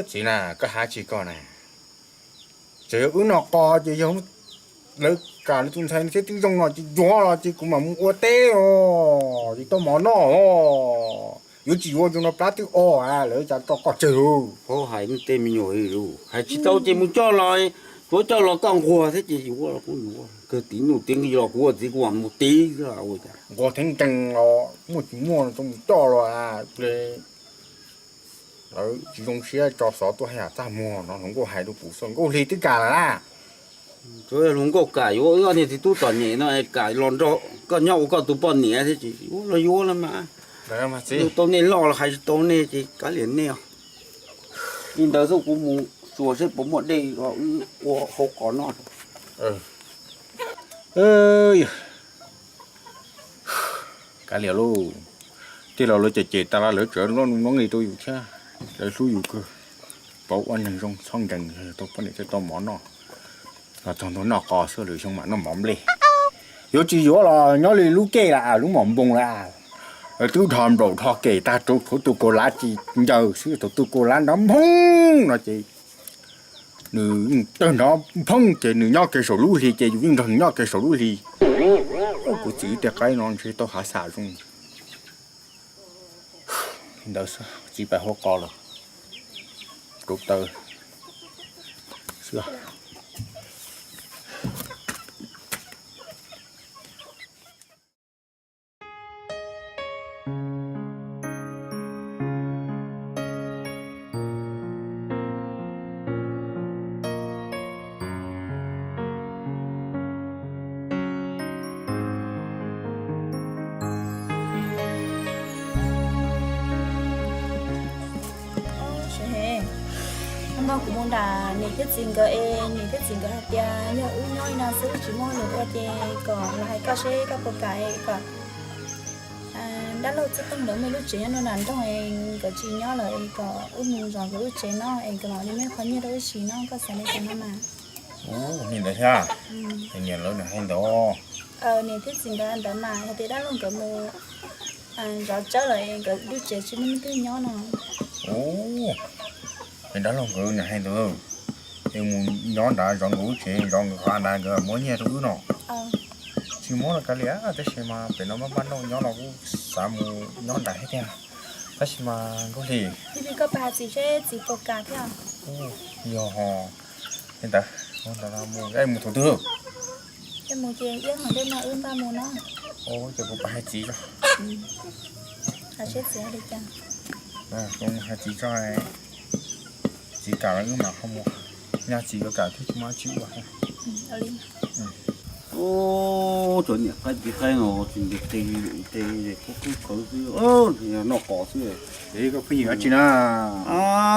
Txiv na, koj hais tsis koj na, tseem yog wb noj qos ces yog lawv kam lawv tus ntxhais thiab twb zoo no ces yuav los ces kuv mam mus ua teb os, ces tau mov noj os. Yuav tsis yuav zoo no plab twb o, lawv cas tso koj tseg lawm. Hais tej me nyuam, hais tsis tau ces mus coj los, tsuav coj los koj nquag thiab ces yuav los kuj yuav, kawg tiv nuj tiv nqi los kuv ua txiv kuv mam mus tiv xwb. Nquag thiab nkees los muaj tsis muaj tau mus coj los, lawv tsis zoo siab tso xov tuaj hais txaj muag no, hluas nkauj hais rau kuv xwb, nkauj hli twb kam lawm na. Tsuav yog hluas nkauj kam yuav wb ob niag txiv tub txom nyem no kam los nrog koj nyob ua koj tus poj niam thiab tsis yuav los yuav no mas. Tau nej loj los hais tsis tau nej ces kav liam nej os. Li ntawd xwb kuv mus xyuas seb puas muaj dej los wb ua hau qos noj. Kav liam lauj, tej laus lawv cem cem tas los lawv tseem noj noj li rau yus thiab, lawv hlub yus kawg, paub ua neeg zoo txhob nkees, tau poj niam thiaj tau mov noj. Los txog ntua noj qos xwb lwm xyoo mam noj mov nplej. Yuav tsis yuav los nyob li lub kej lawm, lub mom npoos lawm. Twb dhos nplaum dhos kem tag rau thaum tus kaus lav tsis ncaws xwb, thaum tus kaus lav nrov nphoob no ces nws tawg nrov nphoob ces nws nyob kiag saum lub hli ces yus yeej nrog nws nyob kiag saum lub hli. Kuv txiv tej qaib no ntshe tau hav xas zoo. Li ntawd xwb, txiv pais hau qos lawm, rauv taws xwb. Hnub no kuv mus nram niam thiab txiv nkawd es niam thiab txiv nkawd hais tias yog wb nyob li no xwb tsis muaj hauj lwm ua ces kom los hais koj seb koj puas kam es kom dab laug Txawj Tooj nkawd muaj lub tsev nyob nram nroog es nkawd tsis nyob lawm es kom wb mus zov nkawd lub tsev no es nkawd mam li muaj qhov nyiaj rau wb siv no, koj xav li cas no mas. Ua li ntawd thiab, niam lawv nws hais ntawd. Niam thiab txiv nkawd ntawd mas hais tias dab laug nkawd mus zov tsawb lawm es nkawd lub tsev tsis muaj leej twg nyob no. Ua, es dab laug nkawd nws hais ntawd, es mus nyob nrad zov nkawd lub tsev, zov nkawd qhov av nrad nkawd muab nyiaj rau wb no. Tsis muab los kav liam, tab sis mas pem no maj maj noj nyob no kuj xav mus nyob nrad thiab tiag, tab sis mas Nkauj Hli, koj pab hais txiv seb txiv puas kam thiab. Yog ho, li ntawd, mus thaum twg? Ces mus ces ib hmo ntej no wb npaj mus no. Ces kuv pab hais txiv tso. Hais seb txiv hais li cas. Kuv hais txiv tso, txiv kam los wb mam ho mus, yog txiv yuav kam thiab tsis muaj dab tsi ua. Ub, cov niam qaib txiv qaib no tsis nti qe li, qe li qub qub qhawv xwb. Noj qos xwb. Koj pheej yws dab tsi na?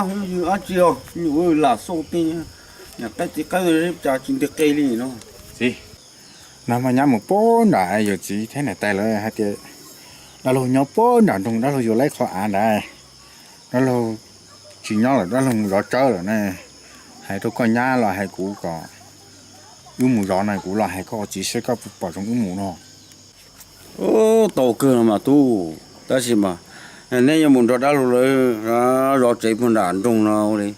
Yws dab tsi os, yus lam xauj tej niam qaib txiv qaib no cas tsis nti qe li no. Txiv, no mas nyab mus puag nram yawm txiv thiab niam tais lawv hais tias dab laug nyob puag nram nroog, dab laug yuav laib qhov av ntawd, dab laug tsis nyob lawm, dab laug mus zov tsawb lawm na. Hais rau koj nyab los hais kuv kom wb mus zov na, kuv los hais koj txiv seb koj puas pom zoo wb mus no. Tau kawg no mas tub, tab sis mas neb yuav mus nrog dab laug lawv zov tsev puag nram nroog no li,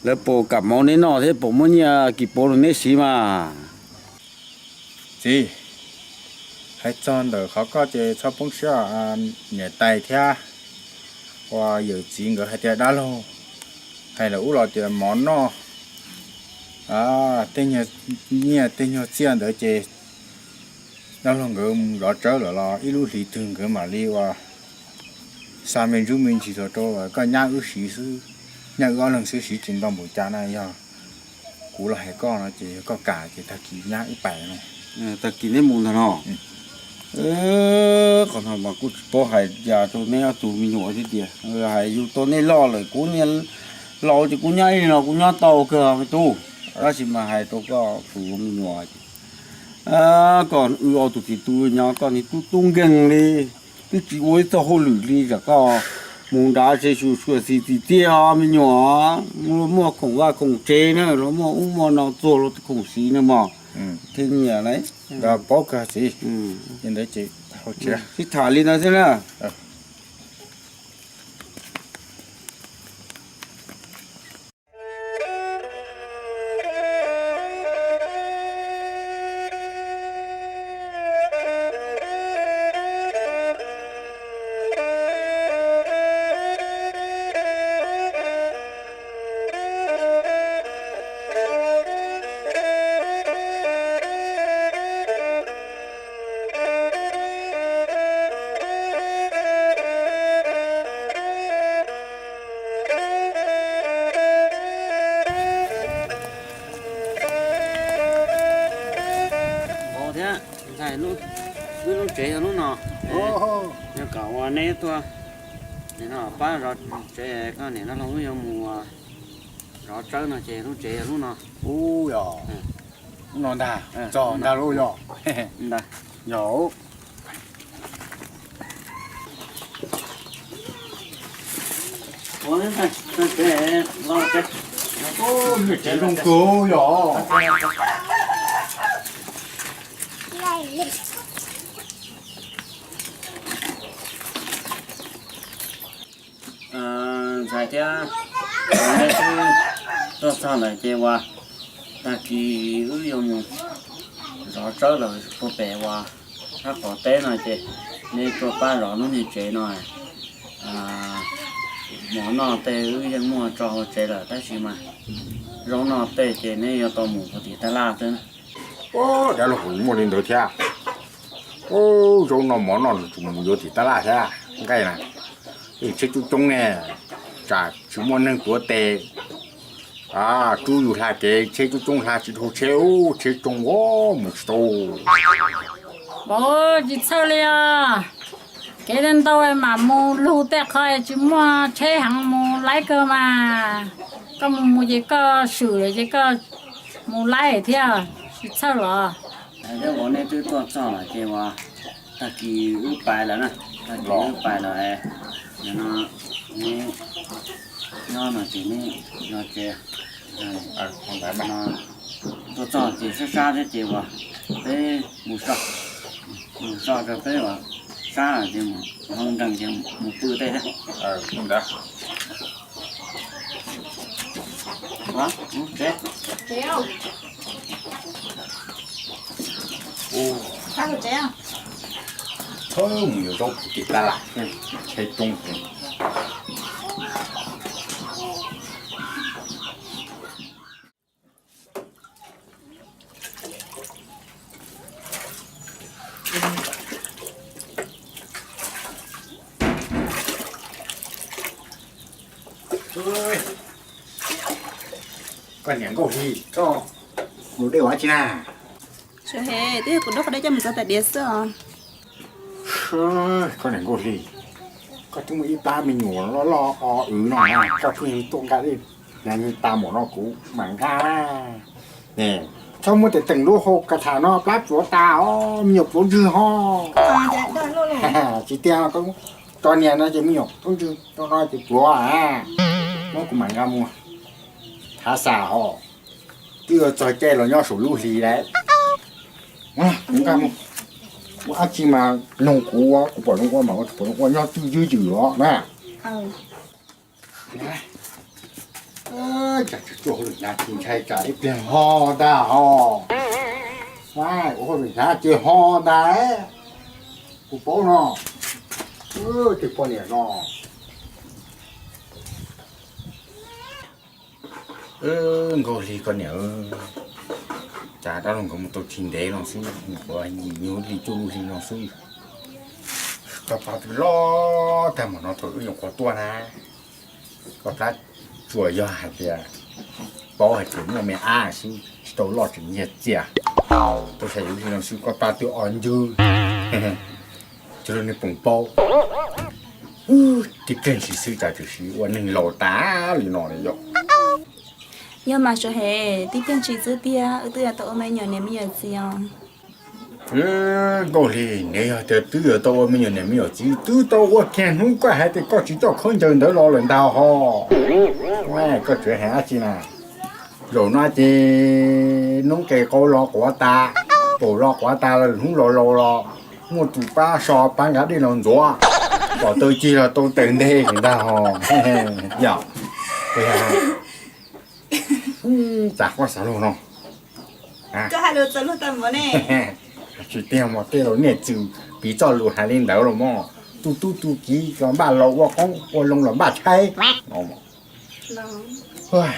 lawv puas kam mov neb noj thiab puas muab nyiaj kis pauv rau neb siv mas? Txiv, hais txog ntawm qhov koj ces txhob poob siab, niam tais thiab uas yawm txiv nkawd hais tias dab laug hais lawm ub los tias mov noj, tej nyuag nyiaj tej nyuag txiaj ntawd ces dab laug nkawd mus zov tsawb lawm los ib lub hlis twg nkawd mam li ua xa me ntsuj me ntsis txog rau koj nyab wb siv xwb, nyab wb ob leeg xwb siv tsis ntau npaum cas na. Yog kuv los hais koj no ces yog koj kam ces tag kis nyab wb pais no. Tag kis neb mus ntag no. Qhov no mas kuj tsis paub hais cas rau neb ob tug me nyuam thiab tias, hais yus tau neb loj lawm, kuv niag laus ces kuv nyob ib leeg no kuv nyob tau kawg me tub. Tab sis mas hais rau koj tus me nyuam, koj wb ob tug txiv tub nyob koj niag tub tub nkeeg li, Twb tsis ua ib txoj hauj lwm li, tsam koj mus nrad tsev xyuas xyuas xis txiv txiaj os me nyuam. Muaj koom vaj koom tsev na, los muaj ub muaj no txuag los koom xis na mog. Thiaj nyiam lauj. Paub kawg txiv. Sib tham li ntawd xwb na. Vauv thiab ntxhais, wb lub tsev yog lub no, yog kom uas neb tuaj nim no pab zov tsev, koj niam Dab Laug wb yuav mus zov tsawb no ces lub tsev yog lub no. Ub yog, lub no ntag, txog ntag lub yog. Ntag. Yog. Tsev zoo kawg yog. Ntxhais thiab, nej twb tuaj txog lawm ces uas tag kis wb yuav mus zov tsawb lawm puag pem uas sab qaum teb no ces nej tuaj pab zov lub niag tsev no. Mov noj tej wb yeej muaj tso hauv tsev lawm tab sis mas zaub noj tej ces neb yuav tau mus puag tim tab laj xwb. Ub, dab laug kuv muaj li ntawd thiab. Ub, zaub noj mov noj tsuas mus yuav tim tab laj thiab nqaij na. Tsheb coob coob ne, tsam tsis muaj neeg tuav tes, rub yus hla kev, tsheb coob coob hla tsis dhau tsheb, ub, tsheb coob mus tsis tau. Vauv, tsis txhawj li os. Kev ntau mam mus lug tej qho tsis muaj tsheb heev mus laib kawg mas. Koj mus mus ces koj swm ces koj mus laib thiab, tsis txhawj los. Thiab vauv, nej twb tuaj txog lawm ces uas tag kis wb pais lawm na, tag kis wb pais lawm. Nim no neb nyob no ces neb zov tsev. Tuaj txog ces sab sab thiab ces uas peb mus so, mus so rau peb uas sab ces mus hau nrees ces mus pw tej thiab. Thawb mus yuav zaub puag tim tab laj, tsheb coob heev. Koj niam Nkauj Hli, koj mus dej ua dab tsi na? Sawv he, twb yog kuv dab qhov dej coj mus txog tais diav xwb os. Koj niam Nkauj Hli, koj twb muaj ib plab me nyuam loj loj o wv no na, koj pheej tuaj nqa dej na, tas npaum no kuv mam nqa. Ne, txhob muab tes teem lub hau kas tham no plab pluav tas os, me nyuam pluav ntswg ho. Tsis tiag, tso nias no ces me nyuam pluav ntswg, tso no ces pluav. Muab kuv mam nqa mus thav xas ho. Twb yuav txog caij los nyob saum lub hlis lawm. Kuv nqa mus. Ua dab tsi mas noog kuv, kuv pom zoo ua mas ua, tsis pom zoo ua nyob twj ywm os na. Cas tsis tuaj hauj lwm hnav ces ntshai tsam ib pliag ho ntag ho. Ua hauj lwm hnav ces ho ntag. Kuv paub no. Tus poj niam no. Nkauj Hli koj niam, cas dab laug nkawd mus tau tsis ntev no xwb, nyuam qhuav yim nyuag hli cuaj lub hli no xwb. Koj plab twb loj tag npaum no thaum wb nyuam qhuav tuaj na. Koj plab tsuas yog hais tias paub hais tias muaj me ab xwb, tsis tau loj tseem nyiag txiag. Tau xya yim lub hli no xwb koj plab twb o ncwb. Cov lub neeg poom paub. Tib pliag ntsis xwb cas tshwm sim ua neeg laus tas li no li yom. Yog mas Suav hem, tib pliag ntsis xwb tiag wb twb yuav tau ua me nyuam niam me nyuam txiv os. Nkauj Hli, neb yog tias twb yuav tau ua me nyuam niam me nyuam txiv, twb tau ua kiag hnub koj hais tias koj tsis coj khaub ncaws ntawd los lawm ntag ho. Koj tseem hais dab tsi na? Zaum no ces noob qes qau los quav tas, paum los quav tas, hnub los laus los muaj tus pab so pab nqa dej los ntxuav, pom taw cig los tau taws nteg ntag ho. Yog, txav quaj xav luag no. Tsis tiag mog, tej laus niaj txwm piv txoj lus hais li ntawd los mog, tu tub tu kiv los npaj laus, ua qoob ua loo los npaj tshaib.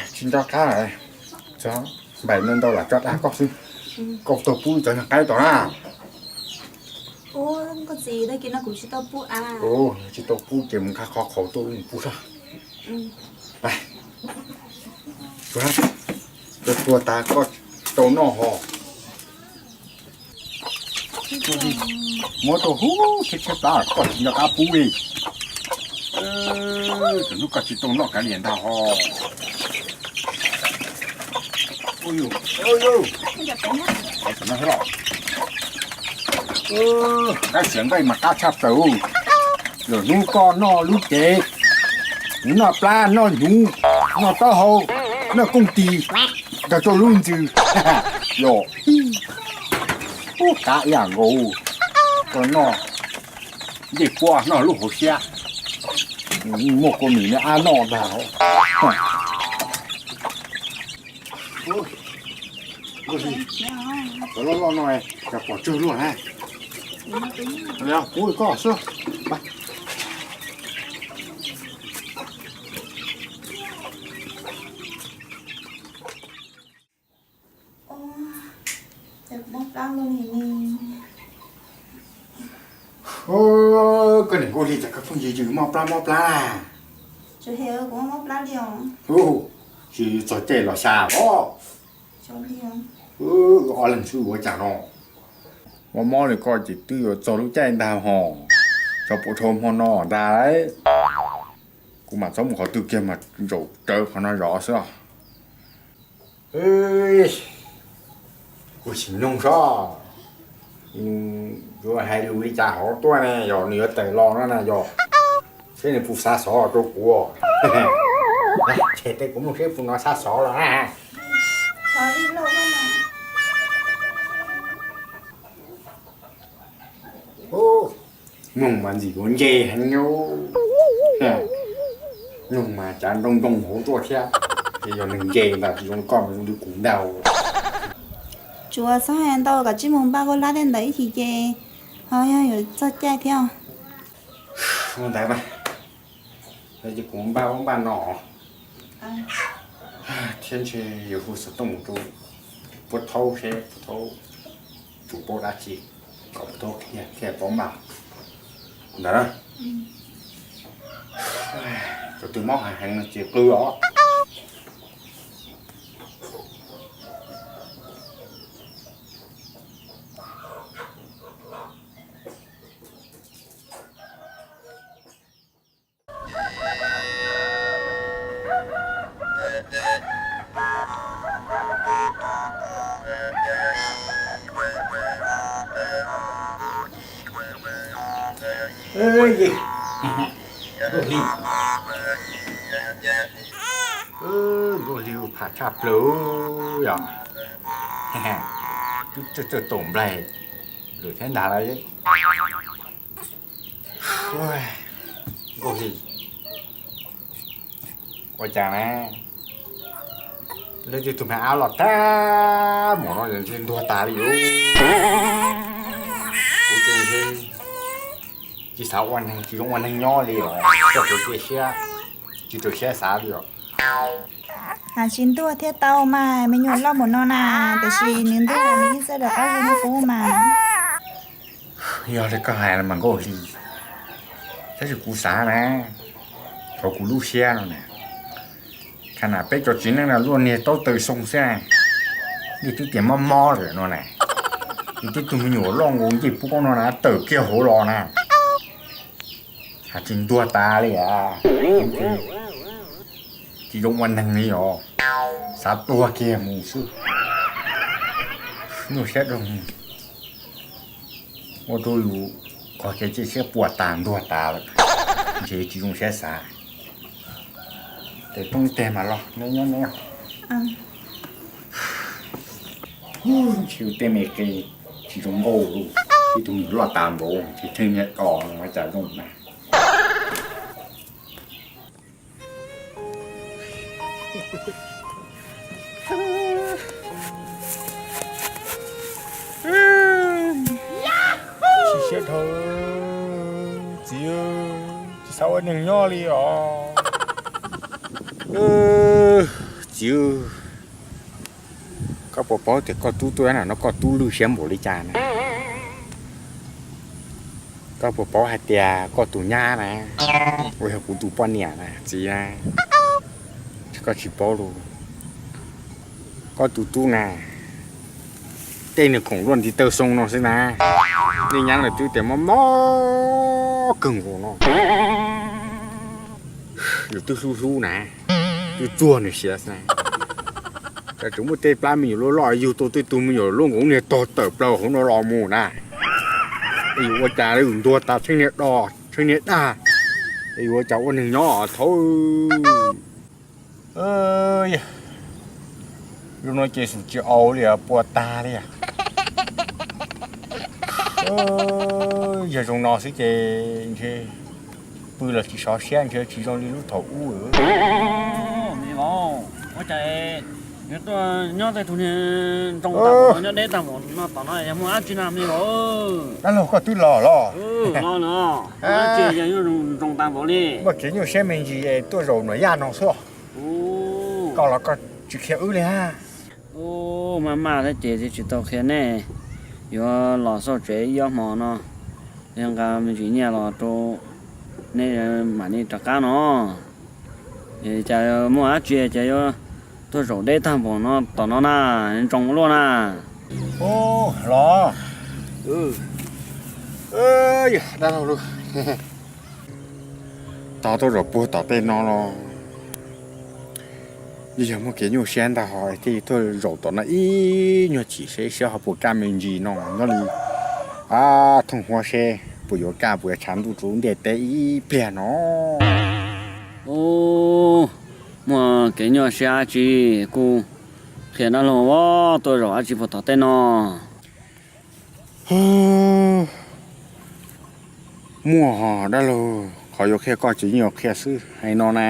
Tsis nco qab, npaim ntau ntau los tso dag koj xwb. Koj tau pub cov nyuag qaib tod na. Tsis tau pub ces mus nqa qhov qhaus tuaj mus pub soj. Cov tuag tas koj tau noj ho. Muab rau hub, tshaib tshaib plab koj tsis nco qab pub li. Tus hnub koj tsis tau noj kav liam ntag ho. Qab xiav nqaij mas qab tshaj plaws. Lwm hnub koj noj lub cev, kuv noj plab noj hnyuv, noj taub hau, noj kooj tis, nrog rau lub ntxws. Yog, qab ib yam nkaus, koj noj ncej puab noj lub hauv siab, muaj kua mis noj ab noj ntag. Cov loj loj no cas pom tsawg luaj na. Pub koj xwb. Koj niam Nkauj Hli, cas koj pheej yws yws mob plab mob plab na? Tsis txog caij los xya os. Ob leeg xwb ua cas no. Mob mob li koj ces twb yuav txog lub caij ntag hos. Tso pub dhau hmo no ntag. Kuv mam txhob mus qhov twg kiag mas zaum rawv qhov no zov xwb os. Kuv sim nug sob, yuav hais lus li cas hauv tuaj ne, yog nws yuav tawm los no na yog, seb nws puas xa xov rau kuv. Tseg tej kuv mus seb puas no xa xov los na. Mloog mas ntxim yuav nce heev. Mloog mas cav nroo nroo hauv tuaj thiab. Ces yog neeg nce ntag tsis zoo koj mas zoo li kuv ntag. Tsuas txhob hais ntau, koj cia li mus npaj koj hlab tej ntawd ib chim ces ho yog yuav txog caij thiab. Ua ntawd mas, ces kuv npaj ub npaj no thiab ntshe yuav hu xov tooj mus rau Puab Thaub seb Puab Thaub tsuas paub dab tsi, kom Puab Thaub qhia thiaj paub npaj ntawd na. Tus twg mob heev heev no ces qw os. Nkauj Hli, Nkauj Hli pham tshaj plaws yom. Twb txawj txawj taus nplaig lawm thiab ntag lauj. Nkauj Hli, ua cas na, leej twg tus me ab los tag npaum no ntshe ntuag tas li os. Kuv ces ntshe tsis xav ua neeg, tsis zoo ua neeg nyob li os, txoj kev cia siab tsis rau siab xav li os. Hais tsis ntuag thiab tau mas, me nyuam loj npaum no na, tiam sis nws ntuag nws yeej txawj rov qab zoo li qub mas. Yog li koj hais mas Nkauj Hli, tab sis kuv xav na, thov kuv lub siab no na, kham na peb cov txiv neej no luaj niag taub taw xoo xwb na, yeej twb tias mob mob lawm no na, yeej twb tug me nyuam loj nkaus ncej puab no na tawm kiag hauv los na, hais tsis ntuag tas li a. Tsis zoo ua neeg li os, xav tuag kiag mus xwb. Nyuaj siab rau. Ua rau yus qhov kev cia siab puas tas ntuag tas lawm, ntshe tsis zoo siab xav. Ces rooj teg mas los neb nyob neb. Ntshe tej me qe tsis zoo nkauj li, ib tug me nyuam loj tas npaum ntshe theej niag dos no cas zoo na. Tsis siab dhau, txiv, tsis xav ua neeg nyob li os. Txiv, koj puas paub tias koj tub tuaj na no koj tub lwj siab npaum li cas na? Koj puas paub hais tias koj tus nyab na, uas yog kuv tus poj niam na txiv na, koj tsis paub los. Koj tus tub na, tej nws khoom luaj ntiv taw xoo no xwb na, nej nyab lawv twb tias mob mob kawg nkaus no. Lawv twb hlub hlub na, twb tsuag nws siav xwb na. Cas tseem muaj tej plab me nyuam loj loj yug tau tej tug me nyuam luaj nkaus niag tog tawm plaws hauv no los mus na. Es yuav ua cas, yus ntuag tas tsheej niag do tsheej niag dag, es yuav ua cas ua neeg nyob thaum. Yog no ces xum tsis au li, puas tag li. Yog zoo no xwb ces ntshe pw los tsis sov siab, ntshe tsis zoo li lub thaum ub. Me vauv, ua cas yuav tuaj nyob tej tug niag ntsoog tag npaum no, nyob deb tag npaum no tom no yog muaj dab tsi na me vauv? Dab laug koj twb los los? Los no, dab tsi yog nyob ntsoog tag npaum li? Muaj kev nyuaj siab me ntsis es tuaj zaum Nuam Yaj no xwb. Koj los koj tsis qhia wb li hab? Maj maj thiab ces tsis tau qhia nej. Yuav los xauj tsev ib ob hmo no, yog nqa me ntsis nyiaj los rau nej mam li rov qab no. Cas muaj dab tsi ces yuav tuaj zaum deb tag npaum no tom no na, ntsoog luaj na. Los, dab laug, tog tuaj zaum puag tom tej no los yeej yog muaj kev nyuaj siab ntag, ho thiaj tuaj zaum tom no ib nyuag chim seb siab ho puas kaj me ntsis no nyob li. Thooj huab seb puas yuav kaj, puas yuav tshav ntuj rau lub ntiaj teb ib pliag no. Muaj kev nyuaj siab dab tsi kuj qhia dab laug, tuaj zaum dab tsi puag tom tej no. Muaj dab laug, qhov yuav qhia koj ces yeej yuav qhia xwb. Hais no na,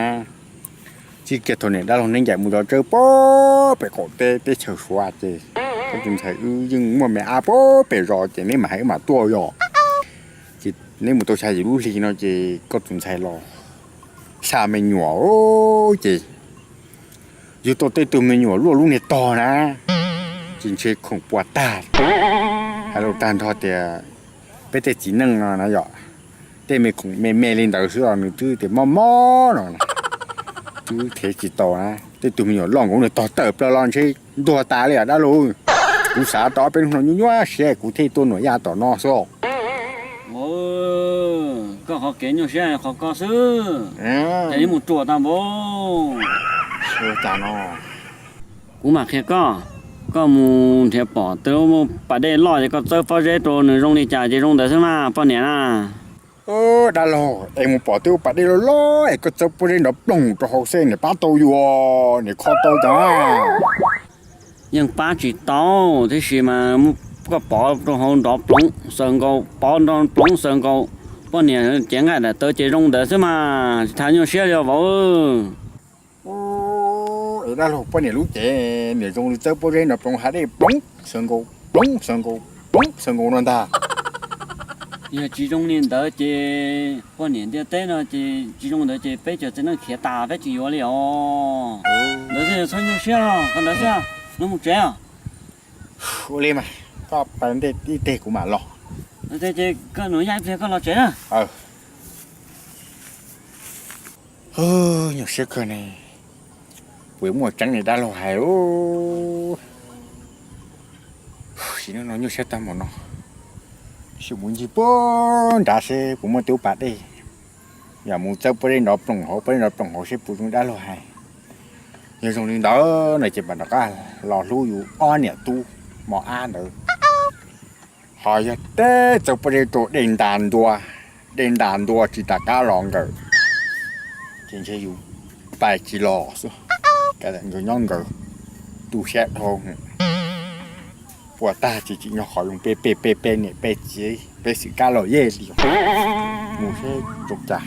txij kiag thaum niam dab laug neb ncaim mus zov tsawb puag pem qaum teb teb chaws Suav ces koj tus ntxhais wb yeej muaj me ab puag pem zos ces neb mam hais wb mam tuaj yom. Ces neb mus tau xya yim lub hli no ces koj tus ntxhais los xa me nyuam ces yug tau tej tug me nyuam luaj lub niag tog na, ces ntshe khoom puas tag. Hais lus tag nrho tias peb tej txiv neej no na yom, tej me khoom me me li ntawd xwb los nws twb tias mob mob no, twb thev tsis tau na. Tej tug me nyuam loj nkaus niag tog tawm plaws los ntshe ntuag tas li dab laug. Kuv xav tau ob peb hnub no nyuaj nyuaj siab kuv thiaj tuaj Nuam Yaj tom no xwb. Koj qhov kev nyuaj siab qhov koj xwb, ces mus ruam tag npaum. Cas no, kuv mam qhia koj, koj mus nrhiav pom tej lub pas dej loj ces koj txawb pob zeb rau nws zoo li cas ces zoo ntawd xwb mas poj niam na. Dab laug, es mus pom tej lub pas dej loj loj es koj txawb pob zeb nrov ploog rau hauv xwb niam pab tau yus, niam kho tau cas? Yeej pab tsis tau, tiam sis mas koj pov rau hauv nrov ploov xaws nkaus, pov nrov ploov xaws nkaus, poj niam cev nqaij daim tawv ces zoo ntawd xwb mas, tsis tas nyuaj siab li vauv. Es dab laug, poj niam lub cev niam zoo li txawb pob zeb nrov ploov hav dej ploov xaws nkaus, ploov xaws nkaus, ploov xaws nkaus no ntag. Yog tsis zoo li ntawd ces poj niam ntiaj teb no ces tsis zoo ntawd ces peb cov txiv neej khiav tas peb tsis yuav li os. Ntawd xwb txhob nyuaj siab, qhov ntawd xwb, no mus tsev os. Ua li mas, koj pab ntej ib teg kuv mam los. Ces koj nuv yaj ib pliag koj los tsev na. Nyuaj siab kawg ne, puas muaj tseeb li dab laug hais lawm? Sim neej no nyuaj siab tag npaum no, sim mus ncig puag nrad seb puas muaj tej lub pas dej, yog mus txawb pob zeb nrov ploog hauv, pob zeb nrov ploog hauv seb puas zoo dab laug hais. Yog zoo li ntawd no ces mam rov qab los hlub yus ob niam tub mos ab ntawd. Ho yog teb txawv pob zeb rau dej ntas ntua, dej ntas ntua tsis tas kab los nkawd, ces ntshe yus pais tsis los xwb, nkawd nyob nkawd tu siab dhau. Puas tag ces tsim nyog qhov zoo peb peb peb peb niam peb txiv peb xwm kab los yej li. Mus seb zoo cas,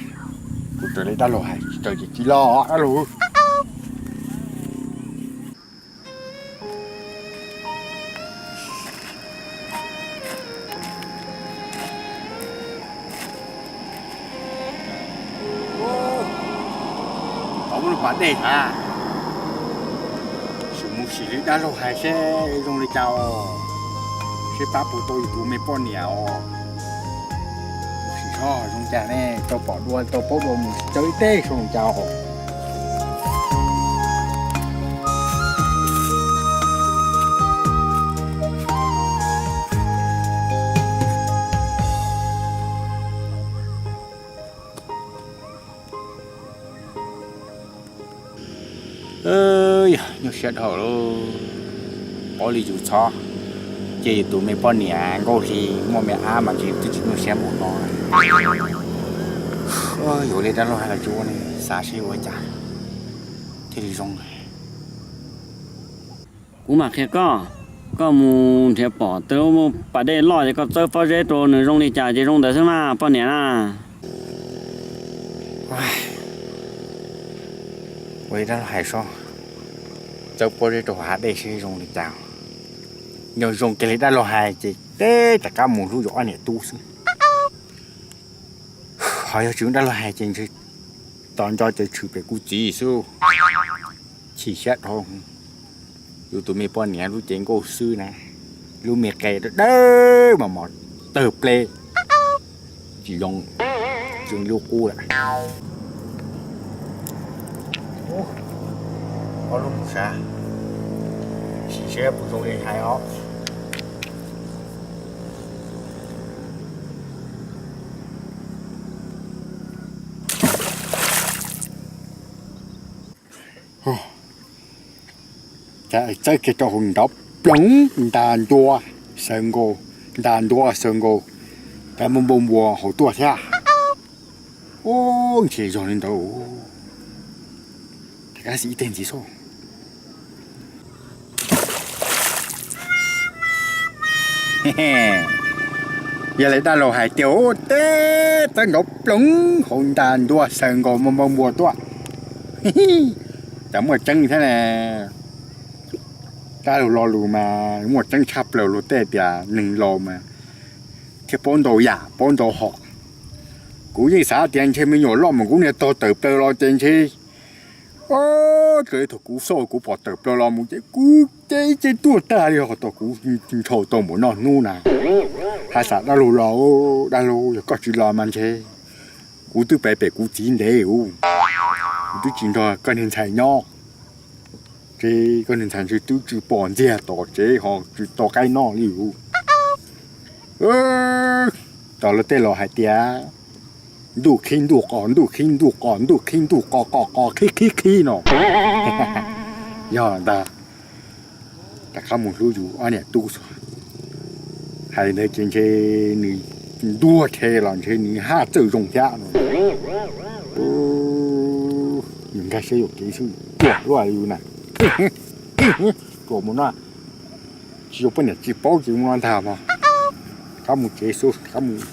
kuv raws li dab laug hais tsis raws ces tsis los dab laug. Tau muab lub pas dej thav, sim mus sim li dab laug hais seb zoo li cas os, seb pab puas tau yus tus me poj niam os. Sim seb zoo cas ne, tau pom dua tau paub dua mus txawv ib teg zoo cas os. Yog nyuaj siab dhau lawm, paub li yus txhob cia yus tus me poj niam Nkauj Hli muaj me ab mas ntshe twb tsis nyuaj siab mus no. Yuav li dab laug hais los tsis ua ne, xav seb ua cas thiaj li zoo. Kuv mam qhia koj, koj mus nrhiav pom tej lub pas dej loj ces koj txawb pob zeb rau nws zoo li cas ces zoo ntawd xwb mas poj niam na. Ua li dab laug hais seb, txawb pob zeb rau hauv hav dej seb zoo li cas. Yog zoo kiag li dab laug hais ces teb rov qab mus hlub yus ob niam tub xwb. Ho yog tsis zoo dab laug hais ces ntshe tos nco ces tshwm pem kuv txiv xwb. Chim siab dhau, yus tus me poj niam lub cev nkauj xwb na, lub me qe dawb mas mos tawg pleb, tsis zoo, tsis zoo li lub qub lawm. Ob lub mus sav, sim seb puas zoo li hais os. Cas txawb kiag rau hauv nrov ploog, ntas ntua xaws nkaus, ntas ntua xaws nkaus, cas npau npau npua hauv tuaj thiab. Ub, ntshe yog li ntawd. Rov qab sim ib teg ntxiv xwb. Yog li dab laug hais tias teb txawb nrov ploog hauv ntas ntua xaws nkaus npau npau npua tuaj. Cas muaj tseeb thiab ne. Dab laug lo lus mas muaj tseeb tshaj plaws, luag tej tias neeg laus mas thiaj paub ntau yam paub ntau hom. Kuv yeej xav tias ntshe me nyuam loj mas kuv niag tog tawm plaws los ces ntshe, o, raws li thaum kuv xauj kuv pom tawm plaws los mus ces kuv ces ib ce tuag tag li, ho tau kuv ntshaus tau npaum no hnub na. Hais xav dab laug los, dab laug yog koj tsis los mas ntshe kuv twb pais pem kuv txiv ntev ub, kuv twb tsis nrog koj niag ntxhais nyob, ces koj niag ntxhais ntshe twb tsis pom ntxiag tom tsev ho tsis tau qaib noj li ub. Tos luag tej los hais tias ntuj khib ntuj qos, ntuj khib ntuj qos, ntuj khib ntuj qos, qos qos khib khib khib no. Yog ntag, rov qab mus hlub yus ob niam tub xwb. Hais li ntawd ces ntshe nws ntuag rhe los ntshe nws haj txawj zoo thiab no. Yus nkag siab yuam kev xwb, ruam luaj li yus na. Ruam mus no, tsis yuav poj niam tsis paub ces mus no ntag mog. Rov qab mus tsev xwb, rov qab mus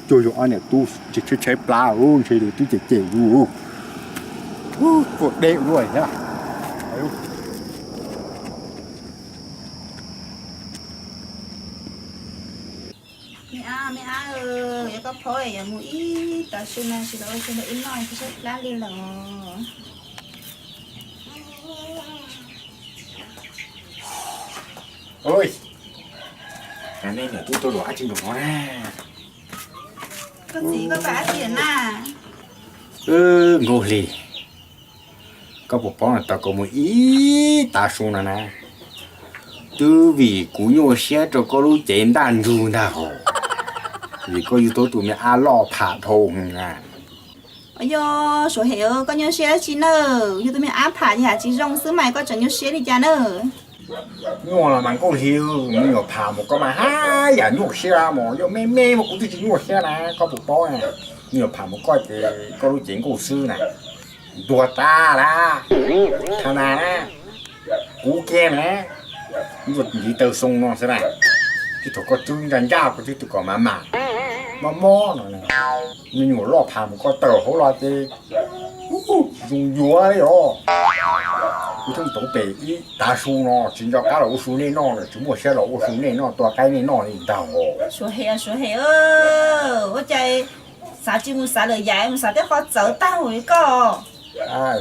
cuag yus ob niam tub ces tshaib tshaib plab, ntshe yus twb cem cem yus. Ruam deb luaj thiab. Me ab, me ab, yog koj phob yuav mus ib tav su no tsis tau ua tsis tau ib noj tsis saib plab li los. Nej niam tub tuaj luam dab tsi nraum no na? Koj txiv, koj pab dab tsi na? Nkauj Hli, koj puas paub no, tau koj mus ib tav su no na, twb vim kuv nyuaj siab rau koj lub cev ntaj ntsug ntag hos, vim koj yug tau tus me ab loj pham dhau na. Yog suav hem koj nyuaj siab dab tsi na? Yog tus me ab pham ces yam tsis zoo xwb mas koj tseem nyuaj siab li cas na? Nyuaj los mas Nkauj Hli, me nyuam pham mus koj mas haj yam nyuaj siab mas, yog me me mas kuv twb tsis nyuaj siab na, koj puas paub na. Me nyuam pham mus koj ces koj lub cev nkauj xwb na, ntuag tas lawm. Tha na na, kuv kiag na, ntuag ntiv taw xoo no xwb na, tib thaum koj twb ncaj ncaj koj twb twb kom mas mas mob mob no, me nyuam loj pham mus koj tawm hauv los ces zoo yuav li os. Kuv thov tov pem ib tav su no tsis nco qab los ua su nej noj lawm, tsis muaj siab los ua su nej noj, tua qaib nej noj li ntag. Suav hem, Suav hem, ua cas xav tsis mus xav lawm yam mus xav tej qhov txawv tag li koj.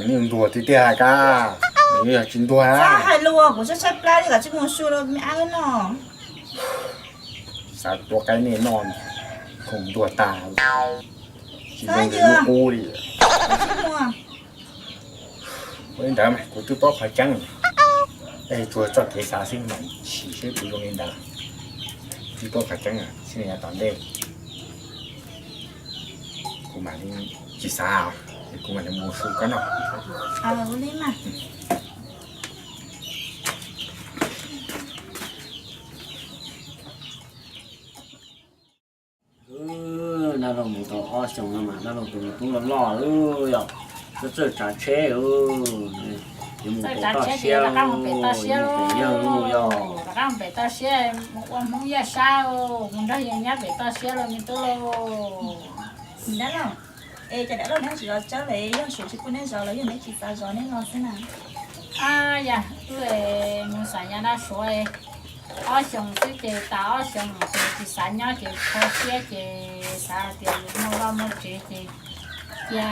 Nws ntuag tiag tiag hais kab, nws yog tsis ntuag. Txhob hais lus, kuv tshaib tshaib plab li, koj tsis mus su rau me ab noj. Xav tua qaib nej noj, khoom ntuag tas, tsis zoo li lub qub li. Ua li ntawd mas kuv twb paub qhov tseeb, es tsuas txoj kev xav xwb mas sim seb puas zoo li ntawd. Twb paub qhov tseeb, sib nyob tom ntej kuv mam li tsis xav, es kuv mam li mus su koj noj. Dab laug mus tau ob xyoos no mas dab laug tus me tub loj loj yog txawj txawj tsav tsheb, yuav mus pem toj siab, pem yawg lauj yog. Rov qab mus pem toj siab mus ua Hmoob Yaj Sab, mus nrog yawg nyob pem toj siab lauj me tub lauj. Dab laug, es cas dab laug neb tsis zov tsawb lawm, yog Suav tsis pub neb zov los yog neb tsis xav zov neb los xwb na? Yog wb mus xav nyob dab Suav ob xyoos xwb ces tas ob xyoos ces tsis xav nyob ces kho siab ces xav hais tias yus muaj vaj muaj tsev ces cia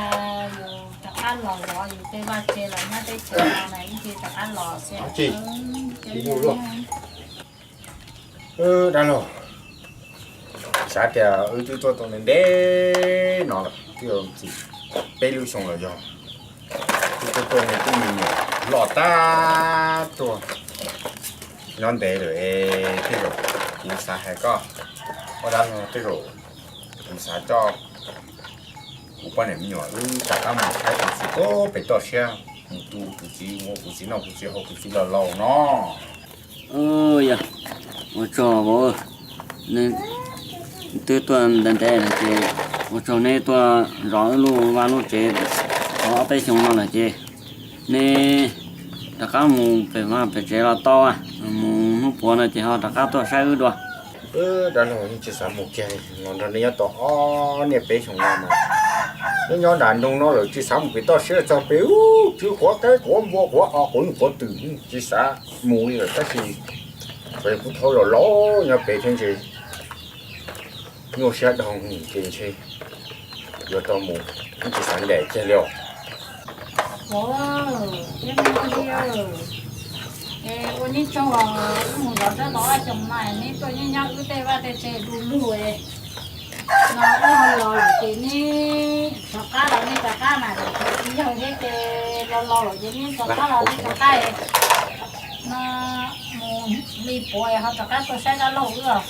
yus rov qab los zov yus tej vaj tse los nyob teb chaws no na, ib ce rov qab los xwb. Dab laug, xav tias wb twb tuaj tau ntev ntev no lawm, twb peb lub xyoo los yog, twb tuaj tuaj me tub me nyuam loj tag tuaj nyob ntev lawm es tej zaum kuv xav hais koj, ua dab laug tej zaum kuv xav coj kuv poj niam me nyuam wb rov qab mus saib kuv txiv pem toj siab, mus tu kuv txiv, mus ua kuv txiv noj kuv txiv haus kuv txiv los laus no. Yog, ua tsaug, twb tuaj ntev ntev no ces ua tsaug neb tuaj zov wb lub vaj lub tsev tau ob peb xyoo no lawm ces neb rov qab mus pem vaj pem tsev los tau, mus hnub puav no ces ho rov qab tuaj saib wb dua. Dab laug yeej tsis xav mus kiag li, los nrog nej nyob tau ob niaj peb xyoo no mas, neb nyob nram nroog no lawm tsis xav mus pem toj siab txog pem ub, tswv quav qaib quav npua quav os quav nws quav twm tsis xav mus li lawm tab sis kuv thaub los laus nyob pem thiab ntshe nyuaj siab dhau ces ntshe yuav tau mus, yeej tsis xav ncaim kiag li os. Ua li, es ua neb tsaug, wb mus zov tsawb tau ob xyoos no neb tuaj nyob nyob wb tej vaj tej tse du lug, no wb ho los lawm ces neb rov qab los neb rov qab mas, tsis yog thiab ces los laus lawm ces neb rov qab los neb rov qab, no mus hli puav ho rov qab tuaj saib dab laug wb os.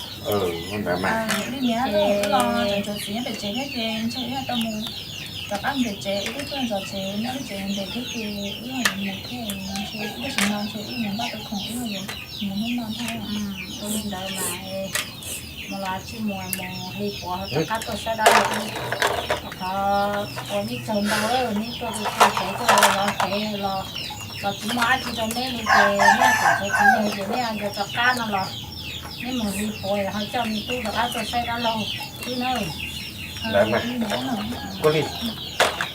Li niam los tseem tshuav txiv nyob pem tsev thiab ces ntshe wb tau mus rov qab pem tsev, wb twb tuaj zov tsev nyob lub tsev ntev thiab ces wb mus thiab, ntshe wb tab sis no ntshe wb mus npaj tau khoom wb mus hnub no thiab. Ua li ntawd mas mus los tsis mus, mus hli puav ho rov qab tuaj saib dab laug. Thov ua neb tsaug ntau, neb tuaj tu tsev tuaj zov tsev los, los tsis muaj dab tsi rau neb li ces neb tseem tshuav txiv yawg ces neb yuav rov qab no los neb mus hli puav ho coj me tub rov qab tuaj saib dab laug wb na. Ntawd mas, ua li,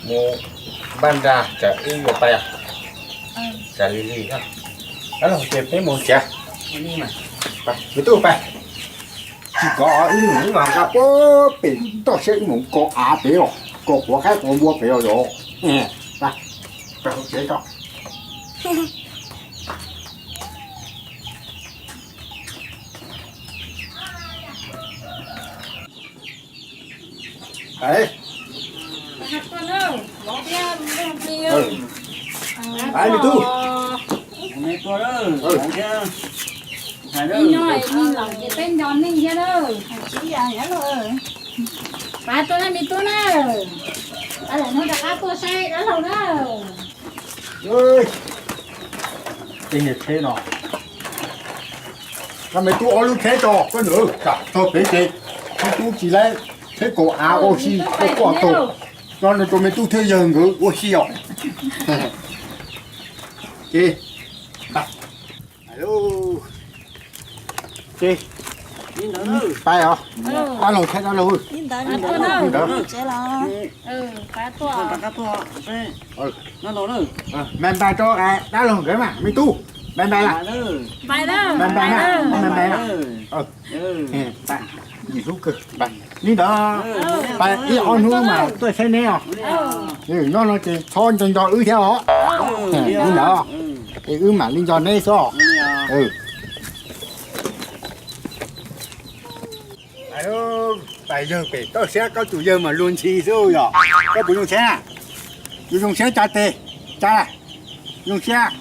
mus npaj nra tsam wb yuav pais, tsam lig lig, dab laug ces peb mus tsev. Me tub pais, tsis kov wb mus mas nqa puag pem toj siab wb mus kov av pem os, kov quav qaib quav npua pem os yom. Pais hauv tsev tso. Pais me tub. Nyob ib laus ces peb nco neej thiab na. Pais tuaj na me tub na. Pais lawm no rov qab tuaj saib dab laug na. Tej niag tsheb no, Cov me tub ob lub tsheb tso koj nws, tag pem ces me tub tsis laib tsheb kaum av ua si ua quaj tau, coj nws tus me tub thiab yawg nkawd ua si os. Ces, ces pais os, dab laug tsheb dab laug, ntawd, npais npais rau dab laug nkawd mas me tub, npais npais, npais npais na, npais npais na. Li ntawd, pais ib ob hnub mas tuaj saib neb os. Nyob no ces txhob nco nco wb thiab os. Li ntawd, es wb mam li nco neb xwb os. Pais yawg pem toj siab, koj tus yawg mas luag ntxhi xwb yom. Koj puas zoo siab? Yus zoo siab tsa tes, tsa, zoo siab.